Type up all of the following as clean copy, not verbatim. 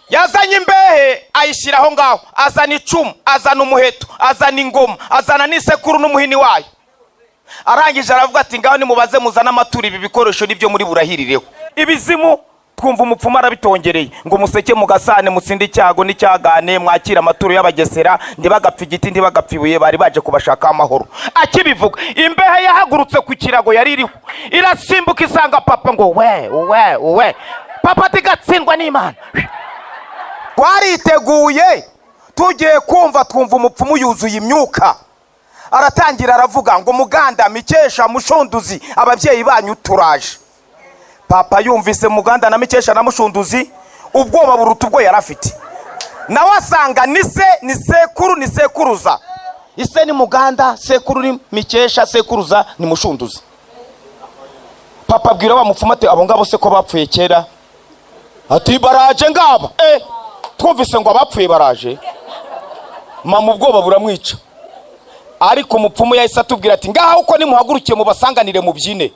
Yazanye imbehe ayishyira aho ngaho, azana icumu, azana umuheto, azana ingoma, azana n'isekuru n'umuhini wayo. Arangije aravuga ati: "Ngaho nimubaze muzane amaturo, ibi bikoresho nibyo muri burahirireho." Ibizimu twumva umupfumu arabitongereye ngo: "Museke mugasane, mutsinde icyago n'icyagane, mwakire amaturo y'Abagesera, ntibagapfa igiti, ntibagapfa ibuye, bari baje kubashakaho amahoro." Akibivuga, imbehe yahagurutse ku kirago yari iriho, irasimbuka isanga papa ngo we we we. Papa ati: "Gatsindwa n'Imana." Twariteguye, tugiye kumva twumva umupfumu yuzuye imyuka, aratangira aravuga ngo: "Muganda, Mikesha, Mushunduzi, ababyeyi banyu turaje." Papa yumvise Muganda na Mikesha na Mushunduzi, ubwoba buruta ubwo yari afite. Nawe asanga ni se, ni sekuru, ni sekuruza. Ise ni Muganda, sekuru ni Mikesha, sekuruza ni Mushunduzi. Papa abwira wa mupfumu ati: "Abo ngabo se ko bapfuye kera?" Ati: "Baraje ngaba." Twumvise ngo abapfuye baraje, mama ubwoba buramwica. Ariko umupfumu yahise atubwira ati: "Ngaho uko nimuhagurukiye mubasanganire, mubyine."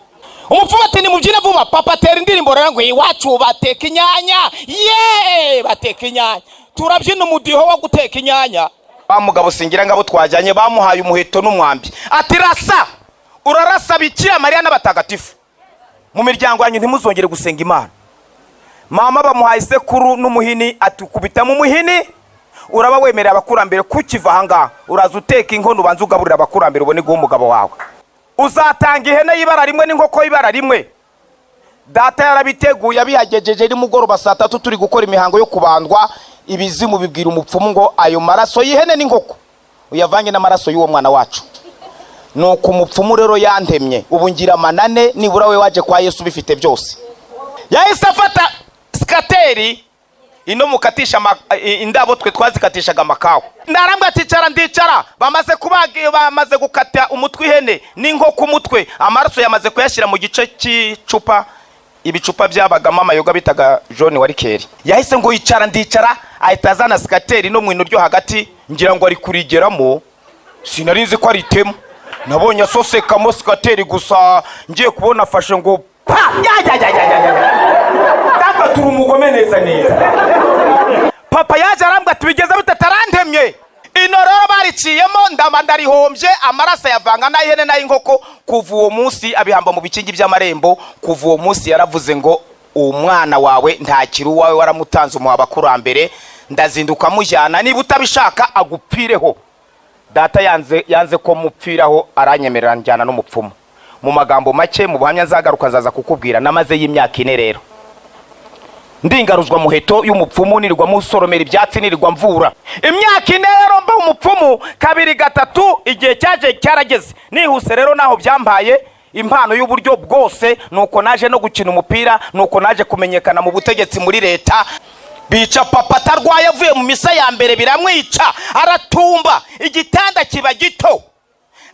Umupfumu ati: "Nimubyine vuba." Papa atera indirimbo rero ngo: "Iwacu bateka inyanya ye, bateka inyanya." Turabyina umudiho wo guteka inyanya. Wa mugabo singira ngabo twajyanye bamuhaye umuheto n'umwambi, ati: "Rasa, urarasa Bikira Mariya n'abatagatifu, mu miryango yanyu ntimuzongere gusenga Imana." Mama bamuhaye isekuru n'umuhini, ati: "Ukubitamo umuhini, uraba wemerera abakurambere kukiva ahangaha. Uraza uteka inkono, ubanza ugaburira abakurambere, ubone guha umugabo wawe. Uzatanga ihene y'ibara rimwe n'inkoko y'ibara rimwe." Data yarabiteguye, abihagejeje nimugoroba saa 3, turi gukora imihango yo kubandwa. Ibizimu bibwira umupfumu ngo: "Ayo maraso y'ihene n'inkoko uyavange n'amaraso y'uwo mwana wacu." Nuko umupfumu rero yantemye, ubu ngira amanane. Nibura we waje kwa Yesu bifite byose. Yahise afata sikateri ino mukatisha indabo, twe twazikatishaga amakawa. Ndarambwa ati: "Icara." Ndicara. Bamaze kubaga, bamaze gukata umutwe ihene n'inkoko umutwe, amaraso yamaze kuyashyira mu gice cy'icupa, ibicupa byabagamo amayoga bitaga John wa rikeri. Yahise ngo: "Yicara." Ndicara. Ahita azana sikateri no mu ino ryo hagati, ngira ngo ari kurigeramo, sinari nzi ko aritema. Nabonye asosekamo sikateri gusa, ngiye kubona afashe ngo pa ya ya ya ya ya ya. Ndabwo turi umugome neza neza. Papa yaje arambwira ati: "Bigeze bitatu." Arantemye ino rero bariciyemo, ndaba ndarihombye. Amaraso ayavanga n'ay'ihene n'ay'inkoko. Kuva uwo munsi abihamba mu bikingi by'amarembo. Kuva uwo munsi yaravuze ngo: "Umwana wawe ntakiri uwawe, waramutanze umuha abakurambere. Ndazinduka mujyana, niba utabishaka agupfireho." Data yanze ko mupfiraho, aranyemerera njyana n'umupfumu. Mu magambo make, mu buhamya nzagaruka nzaza kukubwira, namaze y'imyaka 4 rero ndingaruzwa muheto y'umupfumu, nirirwa musoromera ibyatsi, nirirwa mvura. Imyaka 4 rero mba umupfumu kabiri gatatu. Igihe cyaje cyarageze, nihuse rero, naho byambaye impano y'uburyo bwose. Nuko naje no gukina umupira, nuko naje kumenyekana mu butegetsi muri leta. Bica papa atarwaye, avuye mu misa ya mbere biramwica, aratumba, igitanda kiba gito,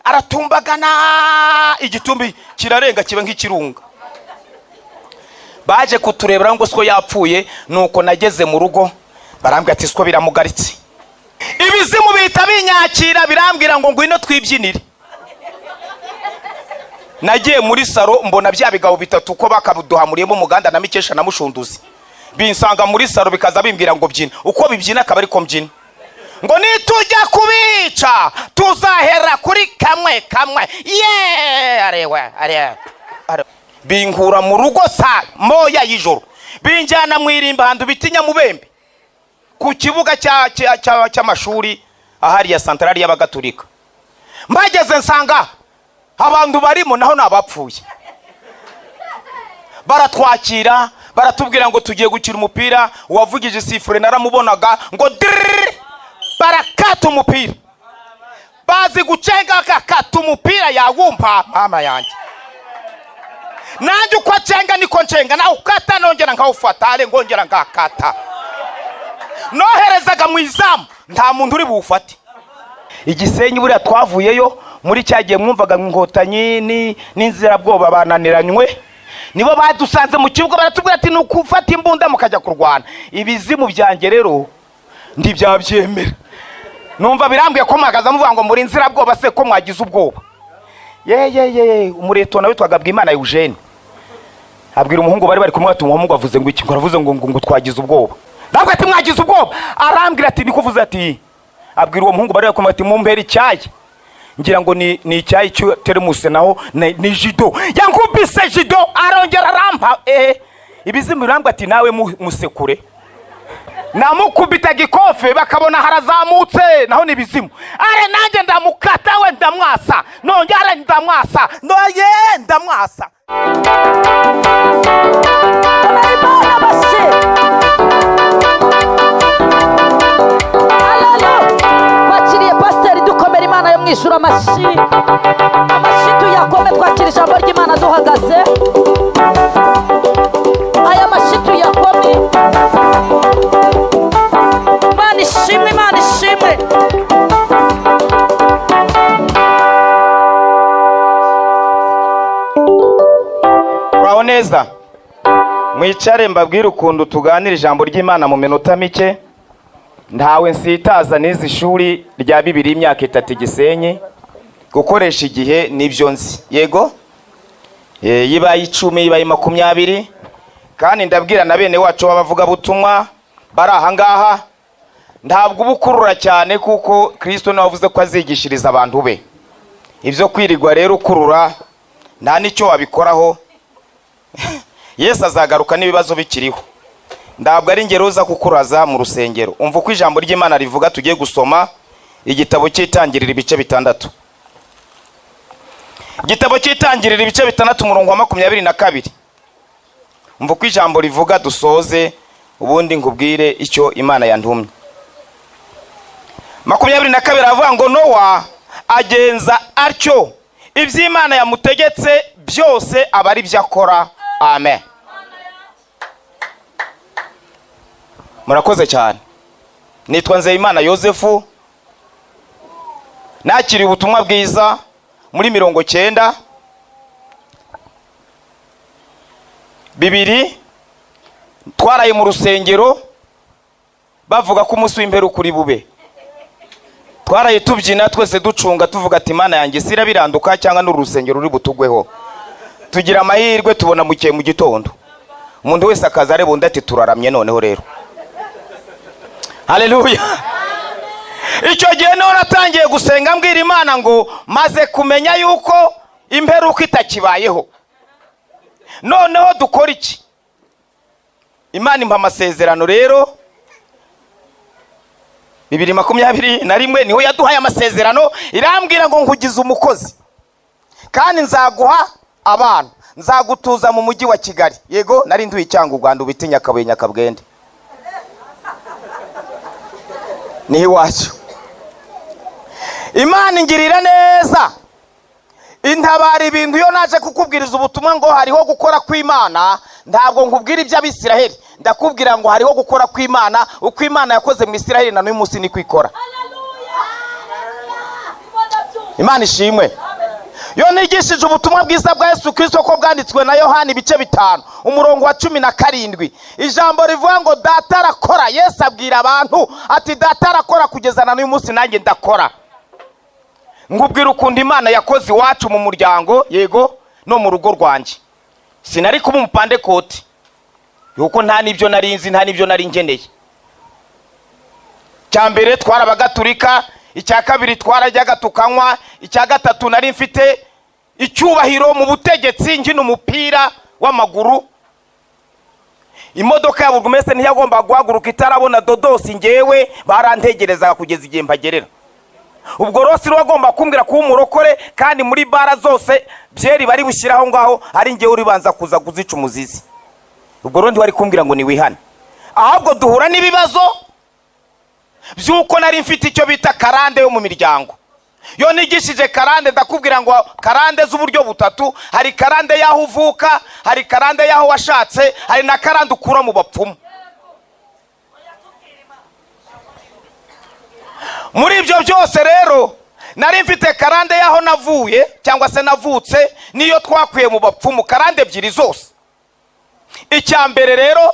aratumbagana, igitumbi kirarenga kiba nk'ikirunga. Baje kuturebera ngo siko yapfuye. Nuko nageze mu rugo barambwira ati: "Siko biramugaritse." Ibizimu bihita binyakira, birambwira ngo: "Ngwino twibyinire." Nagiye muri saro, mbona bya bigabo bitatu uko bakaduhamuriyemo, Umuganda na Mikesha na Mushunduzi, binsanga muri saro, bikaza bimbwira ngo: "Byina." Uko bibyina akaba ariko mbyina, ngo: "Nitujya kubica tuzahera kuri kamwe kamwe ye." Arewe arewe. Binkura mu rugo saa 1 y'ijoro, binjyana mu irimba ahantu bita i Nyamubembe, ku kibuga cy'amashuri ahariya santarari y'Abagatulika. Mbageze nsanga abantu barimo naho ni abapfuye. Baratwakira, baratubwira ngo tugiye gukina umupira. Uwavugije isifure naramubonaga ngo diriri, barakata umupira, bazi gucenga, bakakata umupira yawumpa. Mama yanjye, nanjye uko acenga niko ncenga, nawe ukata nongera nkawufata, ale ngongera ngakata, noherezaga mu izamu, nta muntu uri buwufate. Igisenyi buriya twavuyeyo muri cya gihe mwumvaga Inkotanyi n'inzirabwoba bananiranywe, nibo badusanze mu kibuga, baratubwira ati: "Ni ukufata imbunda mukajya kurwana." Ibizimu byanjye rero ntibyabyemera, numva birambwiye ko muhagaze muvuga ngo muri nzirabwoba, se ko mwagize ubwoba? Ye ye ye! Umureto nawe witwaga Bwimana Eugene abwira umuhungu bari bari kumwe ati: "Umuhungu avuze ngo iki?" Ngo aravuze ngo twagize ubwoba. Ndavuga ati mwagize ubwoba. Arambwira ati niko uvuze ati, abwira uwo muhungu bari kumwe ati mumpere icyayi. Ngira ngo ni icyayi cyo teremusi, naho ni jido. Yankubise jido, arongera arampa ibizimu birambwira ati nawe musekure. Namukubita gikofe bakabona harazamutse, naho ni ibizimu. Are nanjye ndamukata, we ndamwasa, nongere ndamwasa, noye ndamwasa. Imana amashyi. Haleluya. Twakiriye pasiteri, dukomera Imana yo mu ijuru amashyi. Amashyi tuyakome, twakira ijambo ry'Imana duhagaze. Aya mashyi tuyakome. Imana ishimwe, Imana ishimwe. Uraho neza, mwicare mbabwire ukuntu tuganira ijambo ry'Imana mu minota mike. Ntawe nsitaza n'izi shuri rya bibiri imyaka 3 Gisenyi. Gukoresha igihe nibyo nzi, yego yibaye 10 yibaye 20. Kandi ndabwira na bene wacu b'abavugabutumwa bari aha ngaha, ntabwo uba ukurura cyane kuko Kristo niwe wavuze ko azigishiriza abantu be. Ibyo kwirirwa rero ukurura nta n'icyo wabikoraho. Yesu azagaruka n'ibibazo bikiriho. Ntabwo ari ingero uza kukuraza mu rusengero. Umva uko ijambo ry'Imana rivuga. Tugiye gusoma igitabo cy'Itangiriro ibice 6. Igitabo cy'Itangiriro ibice 6 umurongo wa 22. Umva uko ijambo rivuga, dusoze ubundi nkubwire icyo Imana yantumye. 22 aravuga ngo Nowa agenza atyo iby'Imana yamutegetse byose aba ari byo akora. Amen. Murakoze cyane. Nitwa Nzeyimana Yosefu, nakiriye ubutumwa bwiza muri 90 2 twaraye mu rusengero bavuga ko umunsi w'imperuka uri bube. Twaraye tubyina twese ducunga tuvuga ati Imana yanjye sirabiranduka cyangwa n'uru rusengero ruri butugweho. Tugira amahirwe tubona muke mu gitondo, umuntu wese akaza areba undi ati turaramye noneho rero. Haleluya. Icyo gihe niho natangiye gusenga mbwira Imana ngo maze kumenya yuko imperuka itakibayeho, noneho dukora iki? Imana impa amasezerano rero 2021 niho yaduhaye amasezerano, irambwira ngo nkugize umukozi kandi nzaguha abana, nzagutuza mu mujyi wa Kigali. Yego nari nduye cyangwa u Rwanda ubita Nyakabuye Nyakabwende, niho iwacu. Imana ingirira neza intabara ibintu. Iyo naje kukubwiriza ubutumwa ngo hariho gukora kw'Imana, ntabwo nkubwira iby'Abisiraheli, ndakubwira ngo hariho gukora kw'Imana. Uko Imana yakoze mu Isiraheli na n'uyu munsi niko ikora. Imana ishimwe. Yo nigishije ubutumwa bwiza bwa Yesu Kristo ko bwanditswe na Yohana ibice 5 umurongo wa 17. Ijambo rivuga ngo data arakora. Yesu abwira abantu ati data arakora kugeza na n'uyu munsi nanjye ndakora. Ngubwira ukuntu Imana yakoze iwacu mu muryango, yego no mu rugo rwanjye. Sinari kuba umupandekoti yuko nta nibyo nari nzi, nta nibyo nari ngeneye. Cya mbere twarabagatulika, icya kabiri twarajyaga tukanywa, icya gatatu nari mfite icyubahiro mu butegetsi nkina umupira w'amaguru. Imodoka ya burugumesitiri ntiyagombaga guhaguruka itarabona dodosi, ngewe barantegerezaga kugeza igihe mpagerera. Ubwo Rosi wagomba kumbwira kuba umurokore, kandi muri bara zose byeri bari bushyiraho ngaho ari ngewe uribanza kuza kuzica umuzizi. Ubwo rundi wari kumbwira ngo niwihane. Ahubwo duhura n'ibibazo by'uko nari mfite icyo bita karande yo mu miryango. Yo nigishije karande, ndakubwira ngo karande z'uburyo butatu: hari karande y'aho uvuka, hari karande y'aho washatse, hari na karande ukura mu bapfumu. Muri ibyo byose rero nari mfite karande y'aho navuye cyangwa se navutse niyo twakwiye mu bapfumu, karande ebyiri zose. Icya mbere rero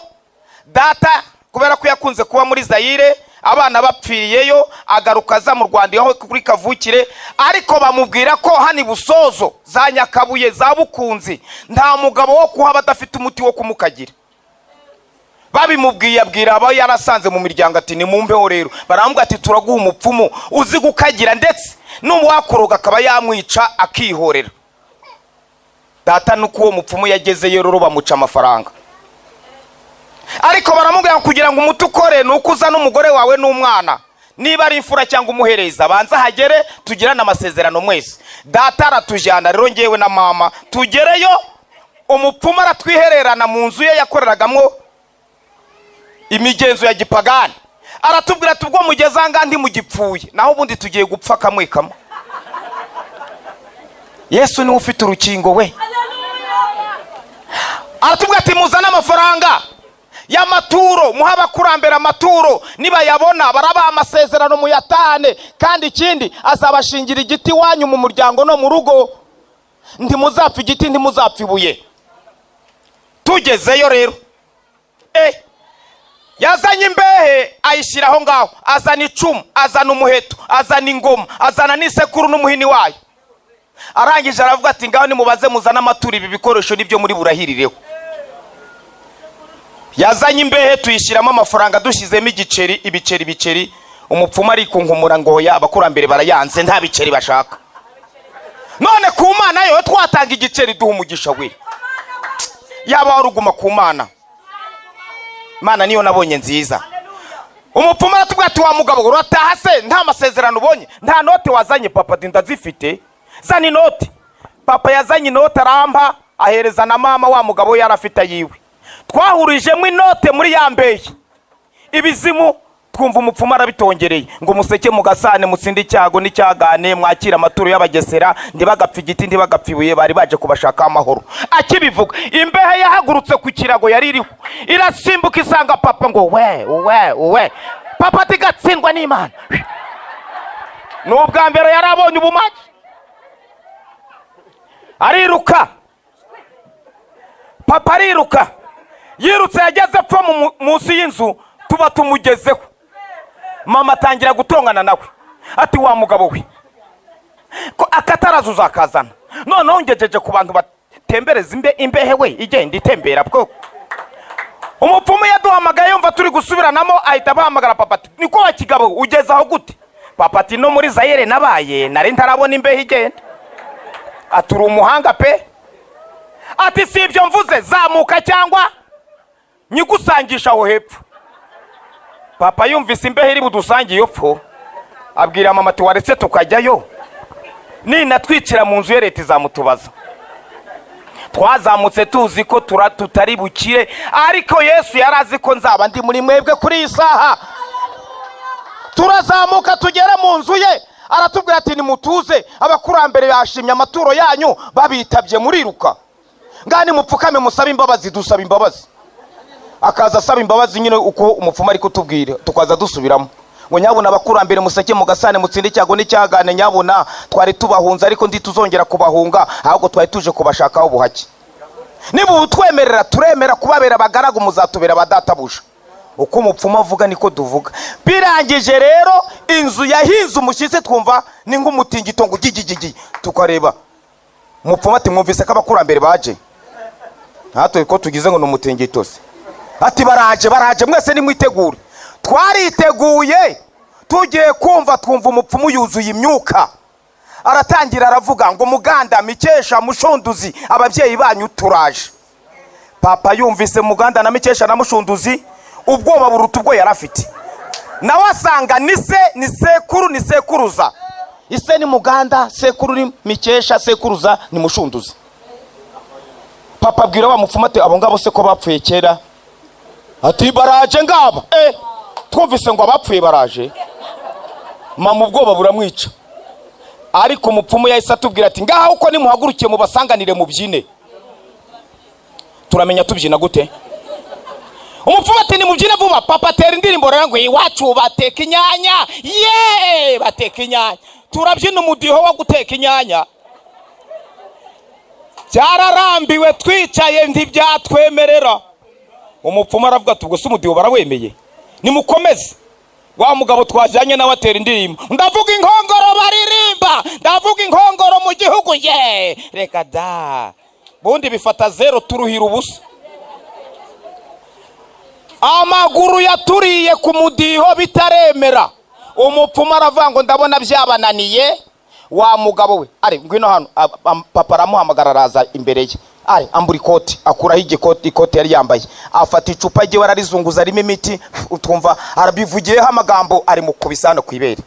data kubera ko yakunze kuba muri Zaire, abana bapfiriyeyo, agaruka aza mu Rwanda aho kuri kavukire, ariko bamubwira ko hani Busozo za Nyakabuye za Bukunzi nta mugabo wo kuhaba adafite umuti wo kumukagira. Babimubwiye abwira abo yarasanze mu miryango ati nimumbeho rero. Baramubwira ati turaguha umupfumu uzi gukagira, ndetse n'uwakoroga akaba yamwica akihorera. Data nuko uwo mupfumu yagezeyo rero bamuca amafaranga, ariko baramubwira ngo kugira ngo umuti ukore ni uko uzana umugore wawe n'umwana, niba ari imfura cyangwa umuhereza, banza hagere tugirane amasezerano mwese. Data aratujyana rero, ngewe na mama tugereyo, umupfumu aratwihererana mu nzu ye yakoreragamo imigenzo ya gipagani. Aratubwira ati ubwo mugeze aha ngaha ntimugipfuye, naho ubundi tugiye gupfa kamwe kamwe. Yesu niwe ufite urukingo we. Aratubwira ati muzane amafaranga y'amaturo, muhe abakurambere amaturo, nibayabona barabaha amasezerano muyatahane, kandi ikindi azabashingira igiti iwanyu mu muryango no mu rugo, ntimuzapfa igiti, ntimuzapfa ibuye. Tugezeyo rero, yazanye imbehe ayishyira aho ngaho, azana icumu, azana umuheto, azana ingoma, azana n'isekuru n'umuhini wayo. Arangije aravuga ati ngaho nimubaze muzane amaturo, ibi bikoresho nibyo muri burahirireho. Yazanye imbehe tuyishyiramo amafaranga, dushyizemo igiceri, ibiceri, ibiceri. Umupfumu arikunkumura ngo ya abakurambere barayanze, nta biceri bashaka. None ku Mana yo twatanga igiceri duha umugisha we. Yaba waruguma ku Mana, Imana niyo nabonye nziza. Umupfumu aratubwira ati wa mugabo urataha se nta masezerano ubonye, nta note wazanye? Papa ati ndazifite, zana inote. Papa yazanye inote arampa, ahereza na mama. Wa mugabo we yari afite ayiwe. Twahurijemo inote muri ya mbehe, ibizimu twumva umupfumu arabitongereye ngo museke mugasane, mutsinde icyago n'icyagane, mwakire amaturo y'abagesera, ntibagapfa igiti, ntibagapfa ibuye, bari baje kubashakaho amahoro. Akibivuga imbehe yahagurutse ku kirago yari iriho irasimbuka isanga papa ngo we we we. Papa ati gatsindwa n'Imana, ni ubwa mbere yari abonye ubumage. Ariruka, papa ariruka, yirutse yageze apfa munsi y'inzu tuba tumugezeho. Mama atangira gutongana nawe ati wa mugabo we ko akataraza uzakazana, noneho ngejeje ku bantu batembereza imbehe we igenda itembera bwo. Umupfumu yaduhamagaye yumva turi gusubiranamo, ahita abahamagara. Papa ati niko wa kigabo ugeze aho gute? Papa ati no muri Zayire nabaye nari ntarabona imbehe igenda. Ati uri umuhanga pe. Ati si ibyo mvuze, zamuka cyangwa nyigusangisha aho hepfo. Papa yumvise imbehe iri budusange iyo pfo, abwira mama ati waretse tukajyayo, ninatwicira mu nzu ye leta izamutubaza. Twazamutse tuzi ko tutari bukire, ariko Yesu yari azi ko nzaba ndi muri mwebwe kuri iyi saha. Turazamuka tugere mu nzu ye, aratubwira ati nimutuze, abakurambere bashimye amaturo yanyu, babitabye muriruka, ngaha nimupfukame musabe imbabazi. Dusaba imbabazi, akaza asaba imbabazi nyine uko umupfumu ari kutubwira, tukaza dusubiramo ngo nyabuna abakurambere museke mugasane, mutsinde icyago n'icyagane, nyabuna twari tubahunze ariko ntituzongera kubahunga, ahubwo twari tuje kubashakaho ubuhake. Niba ubutwemerera turemera kubabera abagaragu, muzatubera abadatabuja. Uko umupfumu avuga niko tuvuga. Birangije rero inzu yahinze umushyitsi, twumva ni nk'umutingito ngo gigigigi, tukareba umupfumu ati mwumvise ko abakurambere baje? Natwe ko tugize ngo ni umutingito se? Ati baraje, baraje, mwese nimwitegure. Twariteguye, tugiye kumva twumva umupfumu yuzuye imyuka, aratangira aravuga ngo muganda, mikesha, mushunduzi, ababyeyi banyu turaje. Papa yumvise muganda na mikesha na mushunduzi, ubwoba buruta ubwo yari afite. Nawe asanga ni se, ni sekuru, ni sekuruza. Ise ni muganda, sekuru ni mikesha, sekuruza ni mushunduzi. Papa abwira wa mupfumu ati abo ngabo se ko bapfuye kera? Ati baraje ngaba. Twumvise ngo abapfuye baraje. Mama ubwoba buramwica, ariko umupfumu yahise atubwira ati ngaho uko nimuhagurukiye mubasanganire mubyine. Turamenya tubyina gute? Umupfumu ati nimubyine vuba. Papa atera indirimbo rero ngo iwacu bateka inyanya, ye bateka inyanya. Turabyina umudiho wo guteka inyanya. Byararambiwe twicaye ntibyatwemerera. Umupfumu aravuga ati ubwo se umudiho barawemeye, nimukomeze. Wa mugabo twajyanye nawe atera indirimbo, ndavuga inkongoro baririmba, ndavuga inkongoro mu gihugu, ye reka da, bundi bifata zero, turuhira ubusa. Amaguru yaturiye ku mudiho bitaremera. Umupfumu aravuga ngo ndabona byabananiye. Wa mugabo we, ari ngwino hano. Papa aramuhamagara, araza imbere ye. Ari ambura ikoti, akuraho igikoti, ikoti yari yambaye, afata icupa ryiwe ararizunguza, arimo imiti. Utwumva arabivugiyeho amagambo, ari mu kubisa hano ku ibere,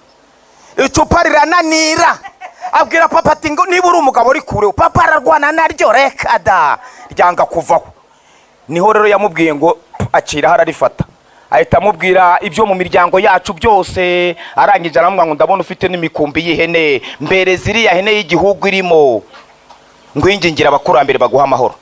icupa rirananira. Abwira papa ati ngo niba uri umugabo uri kure. Papa ararwana naryo, reka da, ryanga kuvaho. Niho rero yamubwiye ngo aciraho, ararifata, ahita amubwira ibyo mu miryango yacu byose. Arangije aramubwira ngo ndabona ufite n'imikumbi y'ihene, mbere ziriya hene y'igihugu irimo, ngwingingira abakurambere baguha amahoro.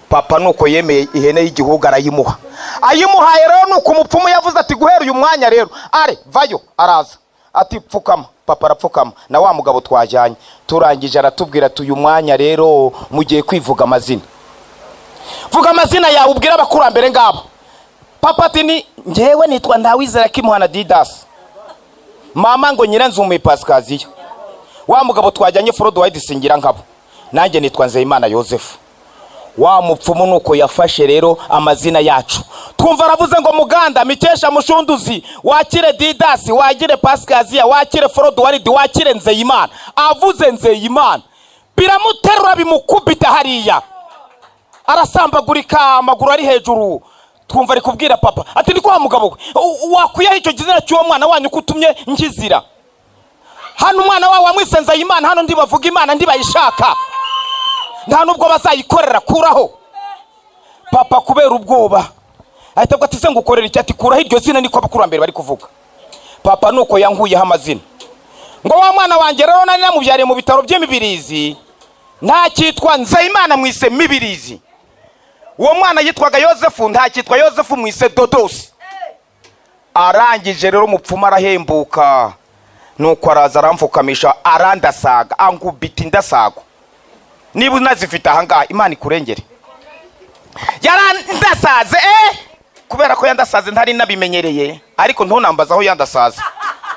Papa nuko yemeye ihene y'igihugu, arayimuha. Ayimuhaye rero, nuko umupfumu yavuze ati guhera uyu mwanya rero, are vayo. Araza ati pfukama. Papa arapfukama na wa mugabo twajyanye. Turangije aratubwira ati uyu mwanya rero mugiye kwivuga amazina, vuga amazina yawe ubwire abakurambere ngabo. Papa ati ni njyewe nitwa Ntawizera Kimuhana Didasi, mama ngo Nyiranzumuye Pasikaziya, wa mugabo twajyanye Forodo Wayidi nkabo, nanjye nitwa Nzeyimana Yosefu. Wa mupfumu nuko yafashe rero amazina yacu. Twumva aravuze ngo Muganda Mikesha Mushunduzi, wakire Didasi, wakire Pasikaziya, wakire Forodo Waridi, wakire Nzeyimana. Avuze Nzeyimana, biramuterura bimukubita hariya, arasambagurika, amaguru ari hejuru. Twumva ari kubwira papa ati ni kwa mugabo we, wakwiyeho icyo kizina cy'uwo mwana wanyu ko utumye nkizira hano? Umwana wawe wamwise Nzeyimana, hano ndibavuga Imana, ndibayishaka, nta nubwo bazayikorera, kuraho. Papa kubera ubwoba ahita avuga ati se ngukorera iki? Ati kuraho iryo zina, niko abakurambere bari kuvuga. Papa nuko yankuyeho amazina. Ngo wa mwana wanjye rero nari namubyariye mu bitaro by'Imibirizi, ntacyitwa Nzeyimana, mwise Mibirizi. Uwo mwana yitwaga Yosefu, ntacyitwa Yosefu, mwise Dodosi. Arangije rero umupfumu arahembuka, nuko araza aramfukamisha, arandasaga, angubita indasago. Niba unazifite ahangaha, Imana ikurengere. Yarandasaze kubera ko yandasaze ntari nabimenyereye, ariko ntunambaze aho yandasaze,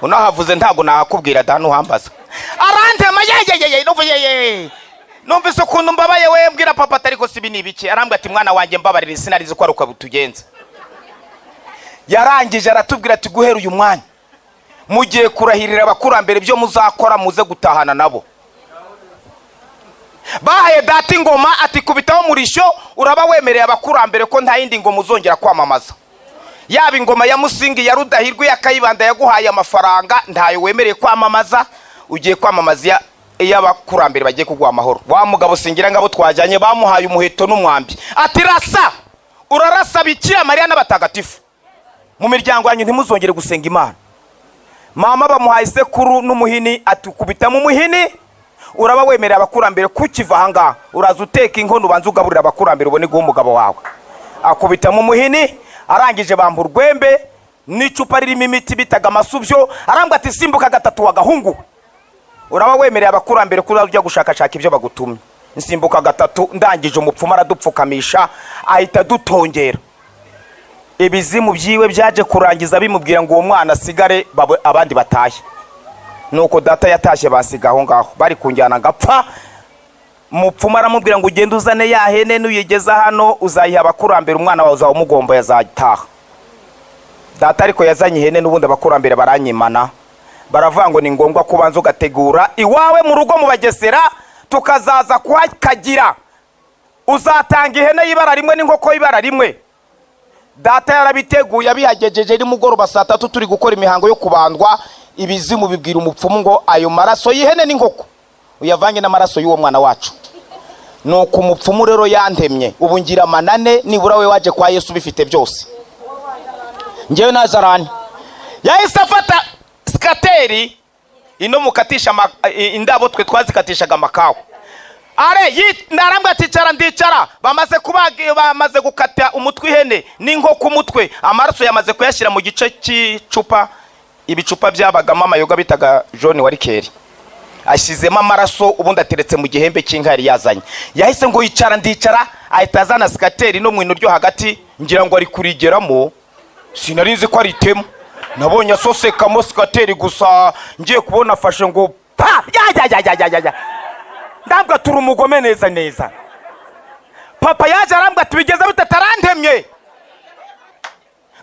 unahavuze ntabwo nahakubwira da, ntuhambaza. Arantema, yeyeyeye, numva yeye, numvise ukuntu mbabaye we. Mbwira papa atari ko sibi ni ibiki? Arambwira ati mwana wanjye mbabarira, sinarizi ko ari uko tugenza. Yarangije aratubwira ati guhera uyu mwanya mugiye kurahirira abakurambere ibyo muzakora, muze gutahana nabo. Bahaye data ingoma, ati kubitaho umurishyo, uraba wemereye abakurambere ko nta yindi ngoma uzongera kwamamaza, yaba ingoma ya Musingi, ya Rudahirwa, ya Kayibanda yaguhaye amafaranga, ntayo wemereye kwamamaza. Ugiye kwamamaza iy'abakurambere bagiye kuguha amahoro. Wa mugabo Singira ngabo twajyanye bamuhaye umuheto n'umwambi, ati rasa, urarasa Bikira Mariya n'abatagatifu, mu miryango yanyu ntimuzongere gusenga Imana. Mama bamuhaye isekuru n'umuhini, ati kubitamo umuhini, uraba wemerera abakurambere kukiva ahangaha, uraza uteka inkono, ubanza ugaburira abakurambere, ubone guha umugabo wawe. Akubitamo umuhini. Arangije bamba urwembe n'icupa ririmo imiti bitaga amasubyo. Arambwa ati simbuka gatatu wagahungu, uraba wemereye abakurambere ko ujya gushakashaka ibyo bagutumye. Nsimbuka gatatu. Ndangije umupfumu aradupfukamisha, ahita adutongera. Ibizimu byiwe byaje kurangiza bimubwira ngo uwo mwana asigare, abandi batahe. Nuko data yatashye, basiga aho ngaho, bari kunjyana ngapfa. Mupfumu aramubwira ngo ugende uzane ya hene, nuyigeza hano uzayiha abakurambere, umwana wawe uzaba umugomboye azataha. Data ariko yazanye ihene n'ubundi, abakurambere baranyimana, baravuga ngo ni ngombwa kubanza ugategura iwawe mu rugo mu Bagesera, tukazaza kuhakagira, uzatanga ihene y'ibara rimwe n'inkoko y'ibara rimwe. Data yarabiteguye, abihagejeje nimugoroba saa 3, turi gukora imihango yo kubandwa. Ibizimu bibwira umupfumu ngo ayo maraso y'ihene n'inkoko uyavange n'amaraso y'uwo mwana wacu. Nuko umupfumu rero yantemye, ubu ngira amanane. Nibura we waje kwa Yesu bifite byose, ngewe nazarani. Yahise afata sikateri ino mukatisha indabo, twe twazikatishaga amakawa. Are narambwa ati icara, ndicara. Bamaze kubaga, bamaze gukata umutwe ihene n'inkoko umutwe, amaraso yamaze kuyashyira mu gice cy'icupa, ibicupa byabagamo amayoga bitaga John wa rikeri. Ashyizemo amaraso, ubundi ateretse mu gihembe cy'inka yari yazanye. Yahise ngo yicara, ndicara. Ahita azana sikateri no mu ino ryo hagati, ngira ngo ari kurigeramo, sinari nzi ko aritema. Nabonye asosekamo sikateri gusa, ngiye kubona afashe ngo pa ya ya ya ya ya ya. Ndabwa turi umugome neza neza. Papa yaje arambwa ati bigeze bite? Tarantemye.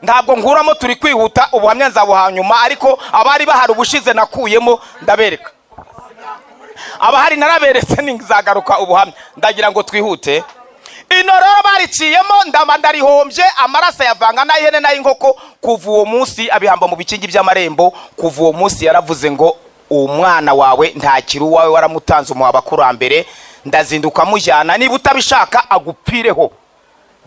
Ntabwo nkuramo, turi kwihuta, ubuhamya nzabuha nyuma, ariko abari bahari ubushize nakuyemo ndabereka, abahari naraberetse, nzagaruka ubuhamya. Ndagira ngo twihute. Ino rero bariciyemo, ndaba ndarihombye, amaraso ayavanga n'ay'ihene n'ay'inkoko. Kuva uwo munsi abihamba mu bikingi by'amarembo. Kuva uwo munsi yaravuze ngo umwana wawe ntakiri uwawe, waramutanze umuha abakurambere. Ndazinduka mujyana, niba utabishaka agupfireho.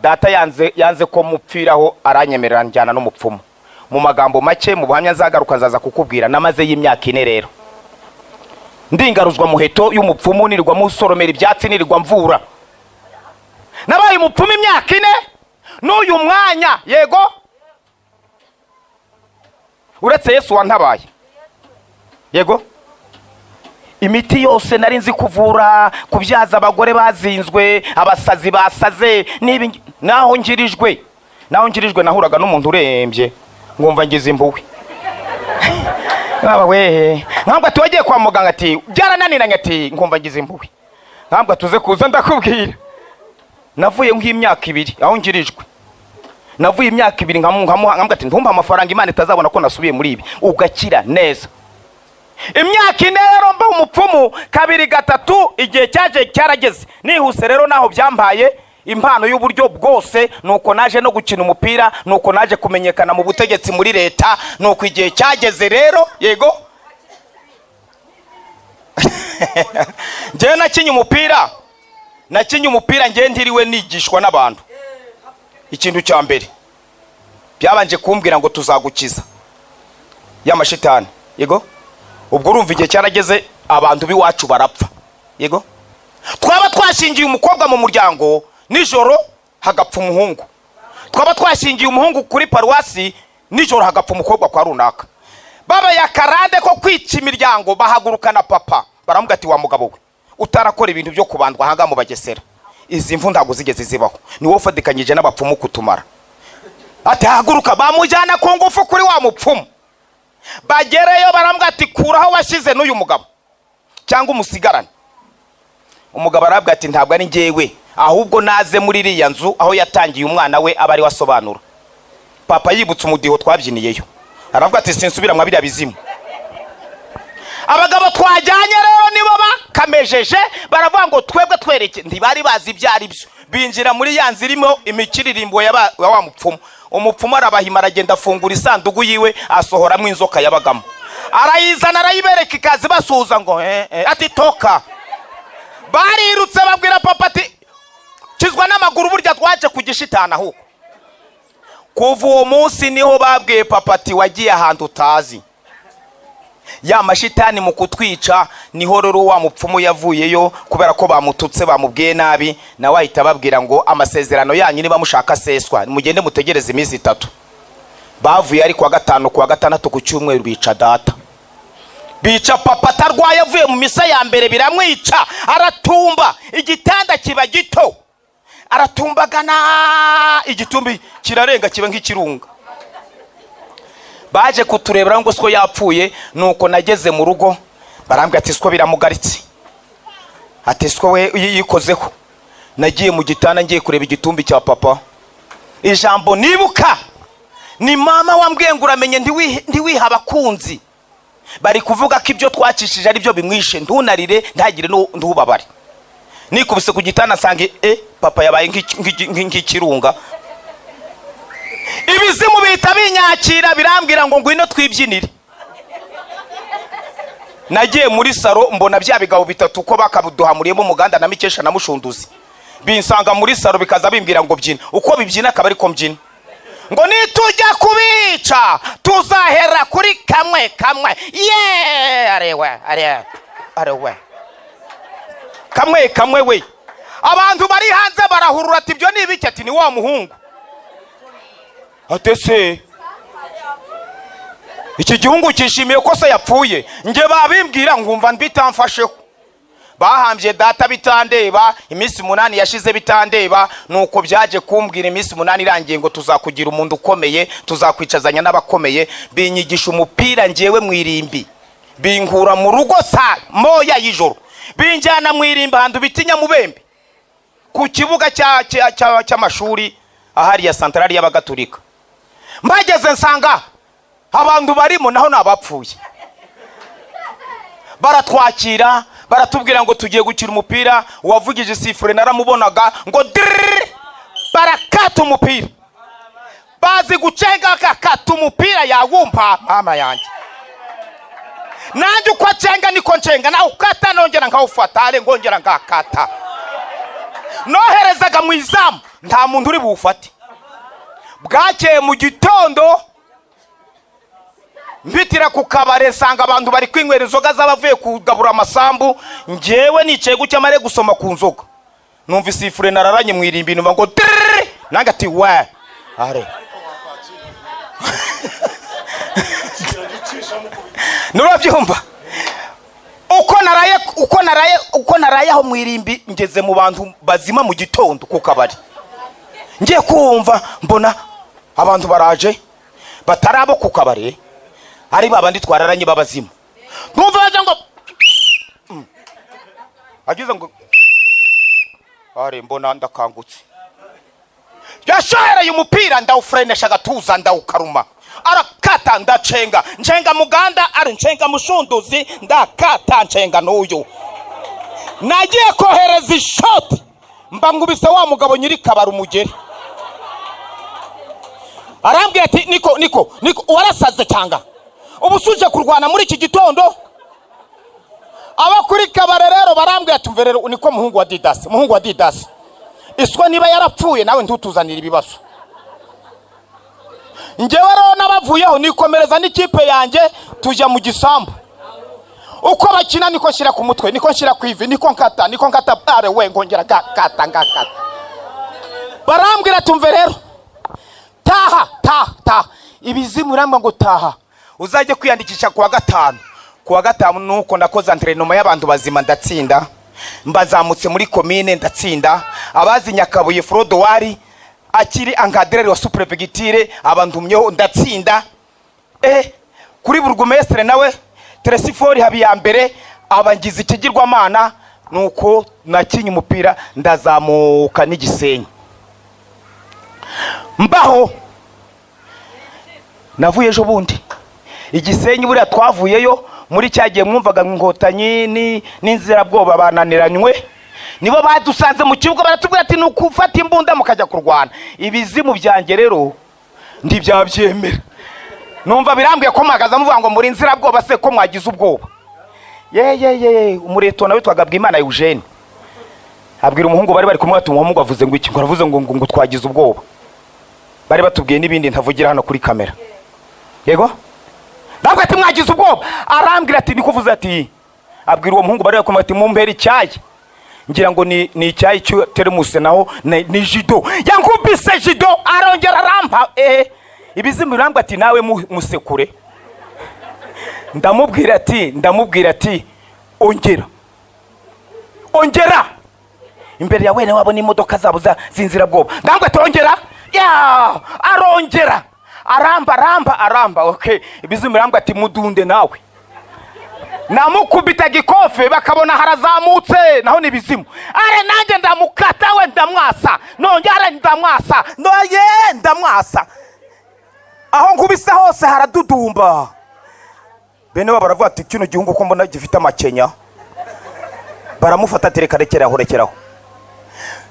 Data yanze, yanze ko mupfiraho, aranyemerera njyana n'umupfumu. Mu magambo make, mu buhamya nzagaruka nzaza kukubwira, namaze y'imyaka 4 rero ndingaruzwa muheto y'umupfumu, nirirwa musoromera ibyatsi, nirirwa mvura. Nabaye umupfumu imyaka 4 n'uyu mwanya. Yego, uretse Yesu wantabaye. Yego, imiti yose nari nzi kuvura, kubyaza abagore bazinzwe, abasazi basaze, n'ibi. Naho ngirijwe nahuraga n'umuntu urembye ngumva ngize impuhwe. Baba we, nkambwa ati wagiye kwa muganga? Ati byarananiranye. Ati ngumva ngize impuhwe, nkambwa tuze kuza ndakubwira. Navuye nk'imyaka 2 aho ngirijwe, navuye imyaka 2, nkamuha, nkambwa ati ntumpe amafaranga, Imana itazabona ko nasubiye muri ibi. Ugakira neza. Imyaka 4 rero mba umupfumu, kabiri, gatatu, igihe cyaje cyarageze. Nihuse rero, naho byambaye impano y'uburyo bwose, nuko naje no gukina umupira, nuko naje kumenyekana mu butegetsi muri leta, nuko igihe cyageze rero. Yego, njyewe nakinye umupira, nakinye umupira njyewe ntiriwe nigishwa n'abantu. Ikintu cya mbere byabanje kumbwira ngo tuzagukiza y'amashitani. Yego, ubwo urumva igihe cyarageze, abantu b'iwacu barapfa. Yego, twaba twashingiye umukobwa mu muryango, nijoro hagapfa umuhungu. Twaba twashingiye umuhungu kuri paruwasi, nijoro hagapfa umukobwa kwa runaka. Babaye akarande ko kwica imiryango. Bahagurukana papa, baramubwira ati wa mugabo we, utarakora ibintu byo kubandwa ahangaha mu Bagesera, izi mvu ntabwo zigeze zibaho, ni wowe ufatikanyije n'abapfumu kutumara. Ati haguruka. Bamujyana ku ngufu kuri wa mupfumu. Bagereyo barambwira ati kuraho washyize n'uyu mugabo cyangwa umusigarane. Umugabo arabwira ati ntabwo ari njyewe, ahubwo naze muri iriya nzu aho yatangiye umwana we aba ari we asobanura. Papa yibutse umudiho twabyiniyeyo, aravuga ati sinsubira mwa biriya bizimu. Abagabo twajyanye rero nibo bakamejeje, baravuga ngo twebwe twereke, ntibari bazi ibyo ari byo. Binjira muri ya nzu irimo imikiririmbo ya wa mupfumu. Umupfumu arabahima, aragenda afungura isanduku yiwe, asohoramo inzoka yabagamo, arayizana, arayibereka, ikaza ibasuhuza ngo eh, eh, ati toka. Barirutse babwira papa ati kizwa n'amaguru, burya twaje ku gishitani. Ahubwo kuva uwo munsi niho babwiye papa ati wagiye ahantu utazi ya mashitani mu kutwica. Niho rero wa mupfumu yavuyeyo kubera ko bamututse, bamubwiye nabi, nawe ahita ababwira ngo amasezerano yanyu niba mushaka seswa, mugende mutegereze iminsi 3. Bavuye ari kuwa gatanu, kuwa gatandatu, ku cyumweru bica data, bica papa atarwaye, avuye mu misa ya mbere biramwica, aratumba, igitanda kiba gito, aratumbagana, igitumbi kirarenga kiba nk'ikirunga. Baje kuturebera ngo siko yapfuye. Nuko nageze mu rugo barambwira ati siko biramugaritse, ati siko we yikozeho. Nagiye mu gitanda ngiye kureba igitumbi cya papa. Ijambo nibuka ni mama wambwiye ngo uramenye ntiwiha abakunzi, bari kuvuga ko ibyo twakishije ari byo bimwishe, ntunarire, ntagire ntubabare. Nikubise ku gitanda nsanga papa yabaye nk'ikirunga. Ibizimu bihita binyakira, birambwira ngo ngwino twibyinire. Nagiye muri saro, mbona bya bigabo bitatu ko bakaduhamuriyemo umuganda na Mikesha na Mushunduzi, binsanga muri saro, bikaza bimbwira ngo byina. Uko bibyina akaba ariko mbyina, ngo nitujya kubica tuzahera kuri kamwe kamwe. Ye arewe arewe arewe, kamwe kamwe we. Abantu bari hanze barahurura ati ibyo ni ibiki? Ati ni wa muhungu. Ate se iki gihungu cyishimiye ko se yapfuye? Njye babimbwira ngumva bitamfasheho. Bahambye data bitandeba, iminsi 8 yashize bitandeba. Nuko byaje kumbwira iminsi 8 irangiye ngo tuzakugira umuntu ukomeye, tuzakwicazanya n'abakomeye. Binyigisha umupira njyewe mu irimbi, binkura mu rugo saa moya y'ijoro, binjyana mu irimbi ahantu bita Nyamubembe, ku kibuga cy'amashuri ahariya santarari y'abagatulika. Mbageze nsanga abantu barimo naho ni abapfuye. Baratwakira, baratubwira ngo tugiye gukina umupira. Uwavugije sifure naramubonaga ngo diriri, barakata umupira, bazi gucenga, bakakata umupira yawumpa mama yanjye. Nanjye uko acenga niko ncenga, nawe ukata nongera nkawufata, are ngongera ngakata. Noherezaga mu izamu, nta muntu uri buwufate. Bwakeye mu gitondo mbitira ku kabare, nsanga abantu bari kwinywera inzoga z'abavuye kugabura amasambu. Ngewe nicaye gutya, mare gusoma ku nzoga, numva isifure nararanye mu irimbi, numva ngo diriri, nange ati we are nurabyumva uko naraye, uko naraye, uko naraye aho mu irimbi. Ngeze mu bantu bazima mu gitondo ku kabari, ngiye kumva mbona abantu baraje batari abo ku kabari, ari babandi twararanye b'abazimu. Numva baje ngo ageze ngo are, mbona ndakangutse. Yashohereye umupira, ndawufrenesha agatuza, ndawukaruma, arakata, ndacenga, ncenga muganda, ari ncenga mushunduzi, ndakata ncenga n'uyu. Nagiye kohereza ishoti, mba nkubise wa mugabo nyiri kabari umugeri. Arambwira ati niko niko niko, warasaze cyanga ubu suje kurwana muri iki gitondo? Aba kuri kabare rero barambwira ati umve rero, niko muhungu wa Didasi, muhungu wa Didasi, iswa niba yarapfuye nawe ntutuzanire ibibazo. Njyewe rero n'abavuyeho nikomereza n'ikipe yanjye, tujya mu gisambu. Uko bakina niko nshyira ku mutwe, niko nshyira ku ivi, niko nkata, niko nkata, are we ngongera gakata ngakata. Barambwira tumve rero, taha taha taha. Ibizimu birambwira ngo taha uzajye kwiyandikisha kuwa gatanu. Kuwa gatanu nuko ndakoza entraînement y'abantu bazima, ndatsinda, mbazamutse muri komine ndatsinda. Abazi Nyakabuye Frodowari akiri encadreur wa sous-préfecture abandumyeho, ndatsinda. Kuri burugumestre nawe Teresifori Habiyambere abangiza ikigirwamana. Nuko nakinye umupira ndazamuka n'igisenyi mbaho. Navuye ejo bundi igisenyi, buriya twavuyeyo muri cya gihe mwumvaga inkotanyi n'inzirabwoba bananiranywe, nibo badusanze mu kibuga baratubwira ati ni ukufata imbunda mukajya kurwana. Ibizimu byanjye rero ntibyabyemera, numva birambwiye ko mpagaze muvuga ngo muri inzirabwoba, se ko mwagize ubwoba? Ye ye ye, umureto nawe witwaga Bwimana Eugene abwira umuhungu bari bari kumwe ati umuhungu avuze ngo iki? Ngo aravuze ngo ngo twagize ubwoba. Bari batubwiye n'ibindi ntavugira hano kuri kamera. Yego, ntabwo ati mwagize ubwoba. Arambwira ati niko uvuze, ati abwira uwo muhungu bari bari kumwe ati mumpere icyayi. Ngira ngo ni icyayi cyo teremusi, naho ni jido. Yankubise jido, arongera arampa. Ibizimu birambwira ati nawe musekure. Ndamubwira ati ongera ongera imbere ya wene wabo n'imodoka zabo z'inzirabwoba. Ndambwira ati ongera ya, arongera aramba aramba aramba. Okay, ibizimu birambwira ati mudunde nawe. Namukubita gikofe, bakabona harazamutse, naho ni ibizimu. Are nanjye ndamukata, we ndamwasa, nongera ndamwasa, noye ndamwasa, aho nkubise hose haradudumba. Bene babo baravuga ati kino gihungu ko mbona gifite amakenya. Baramufata ati reka rekeraho rekeraho.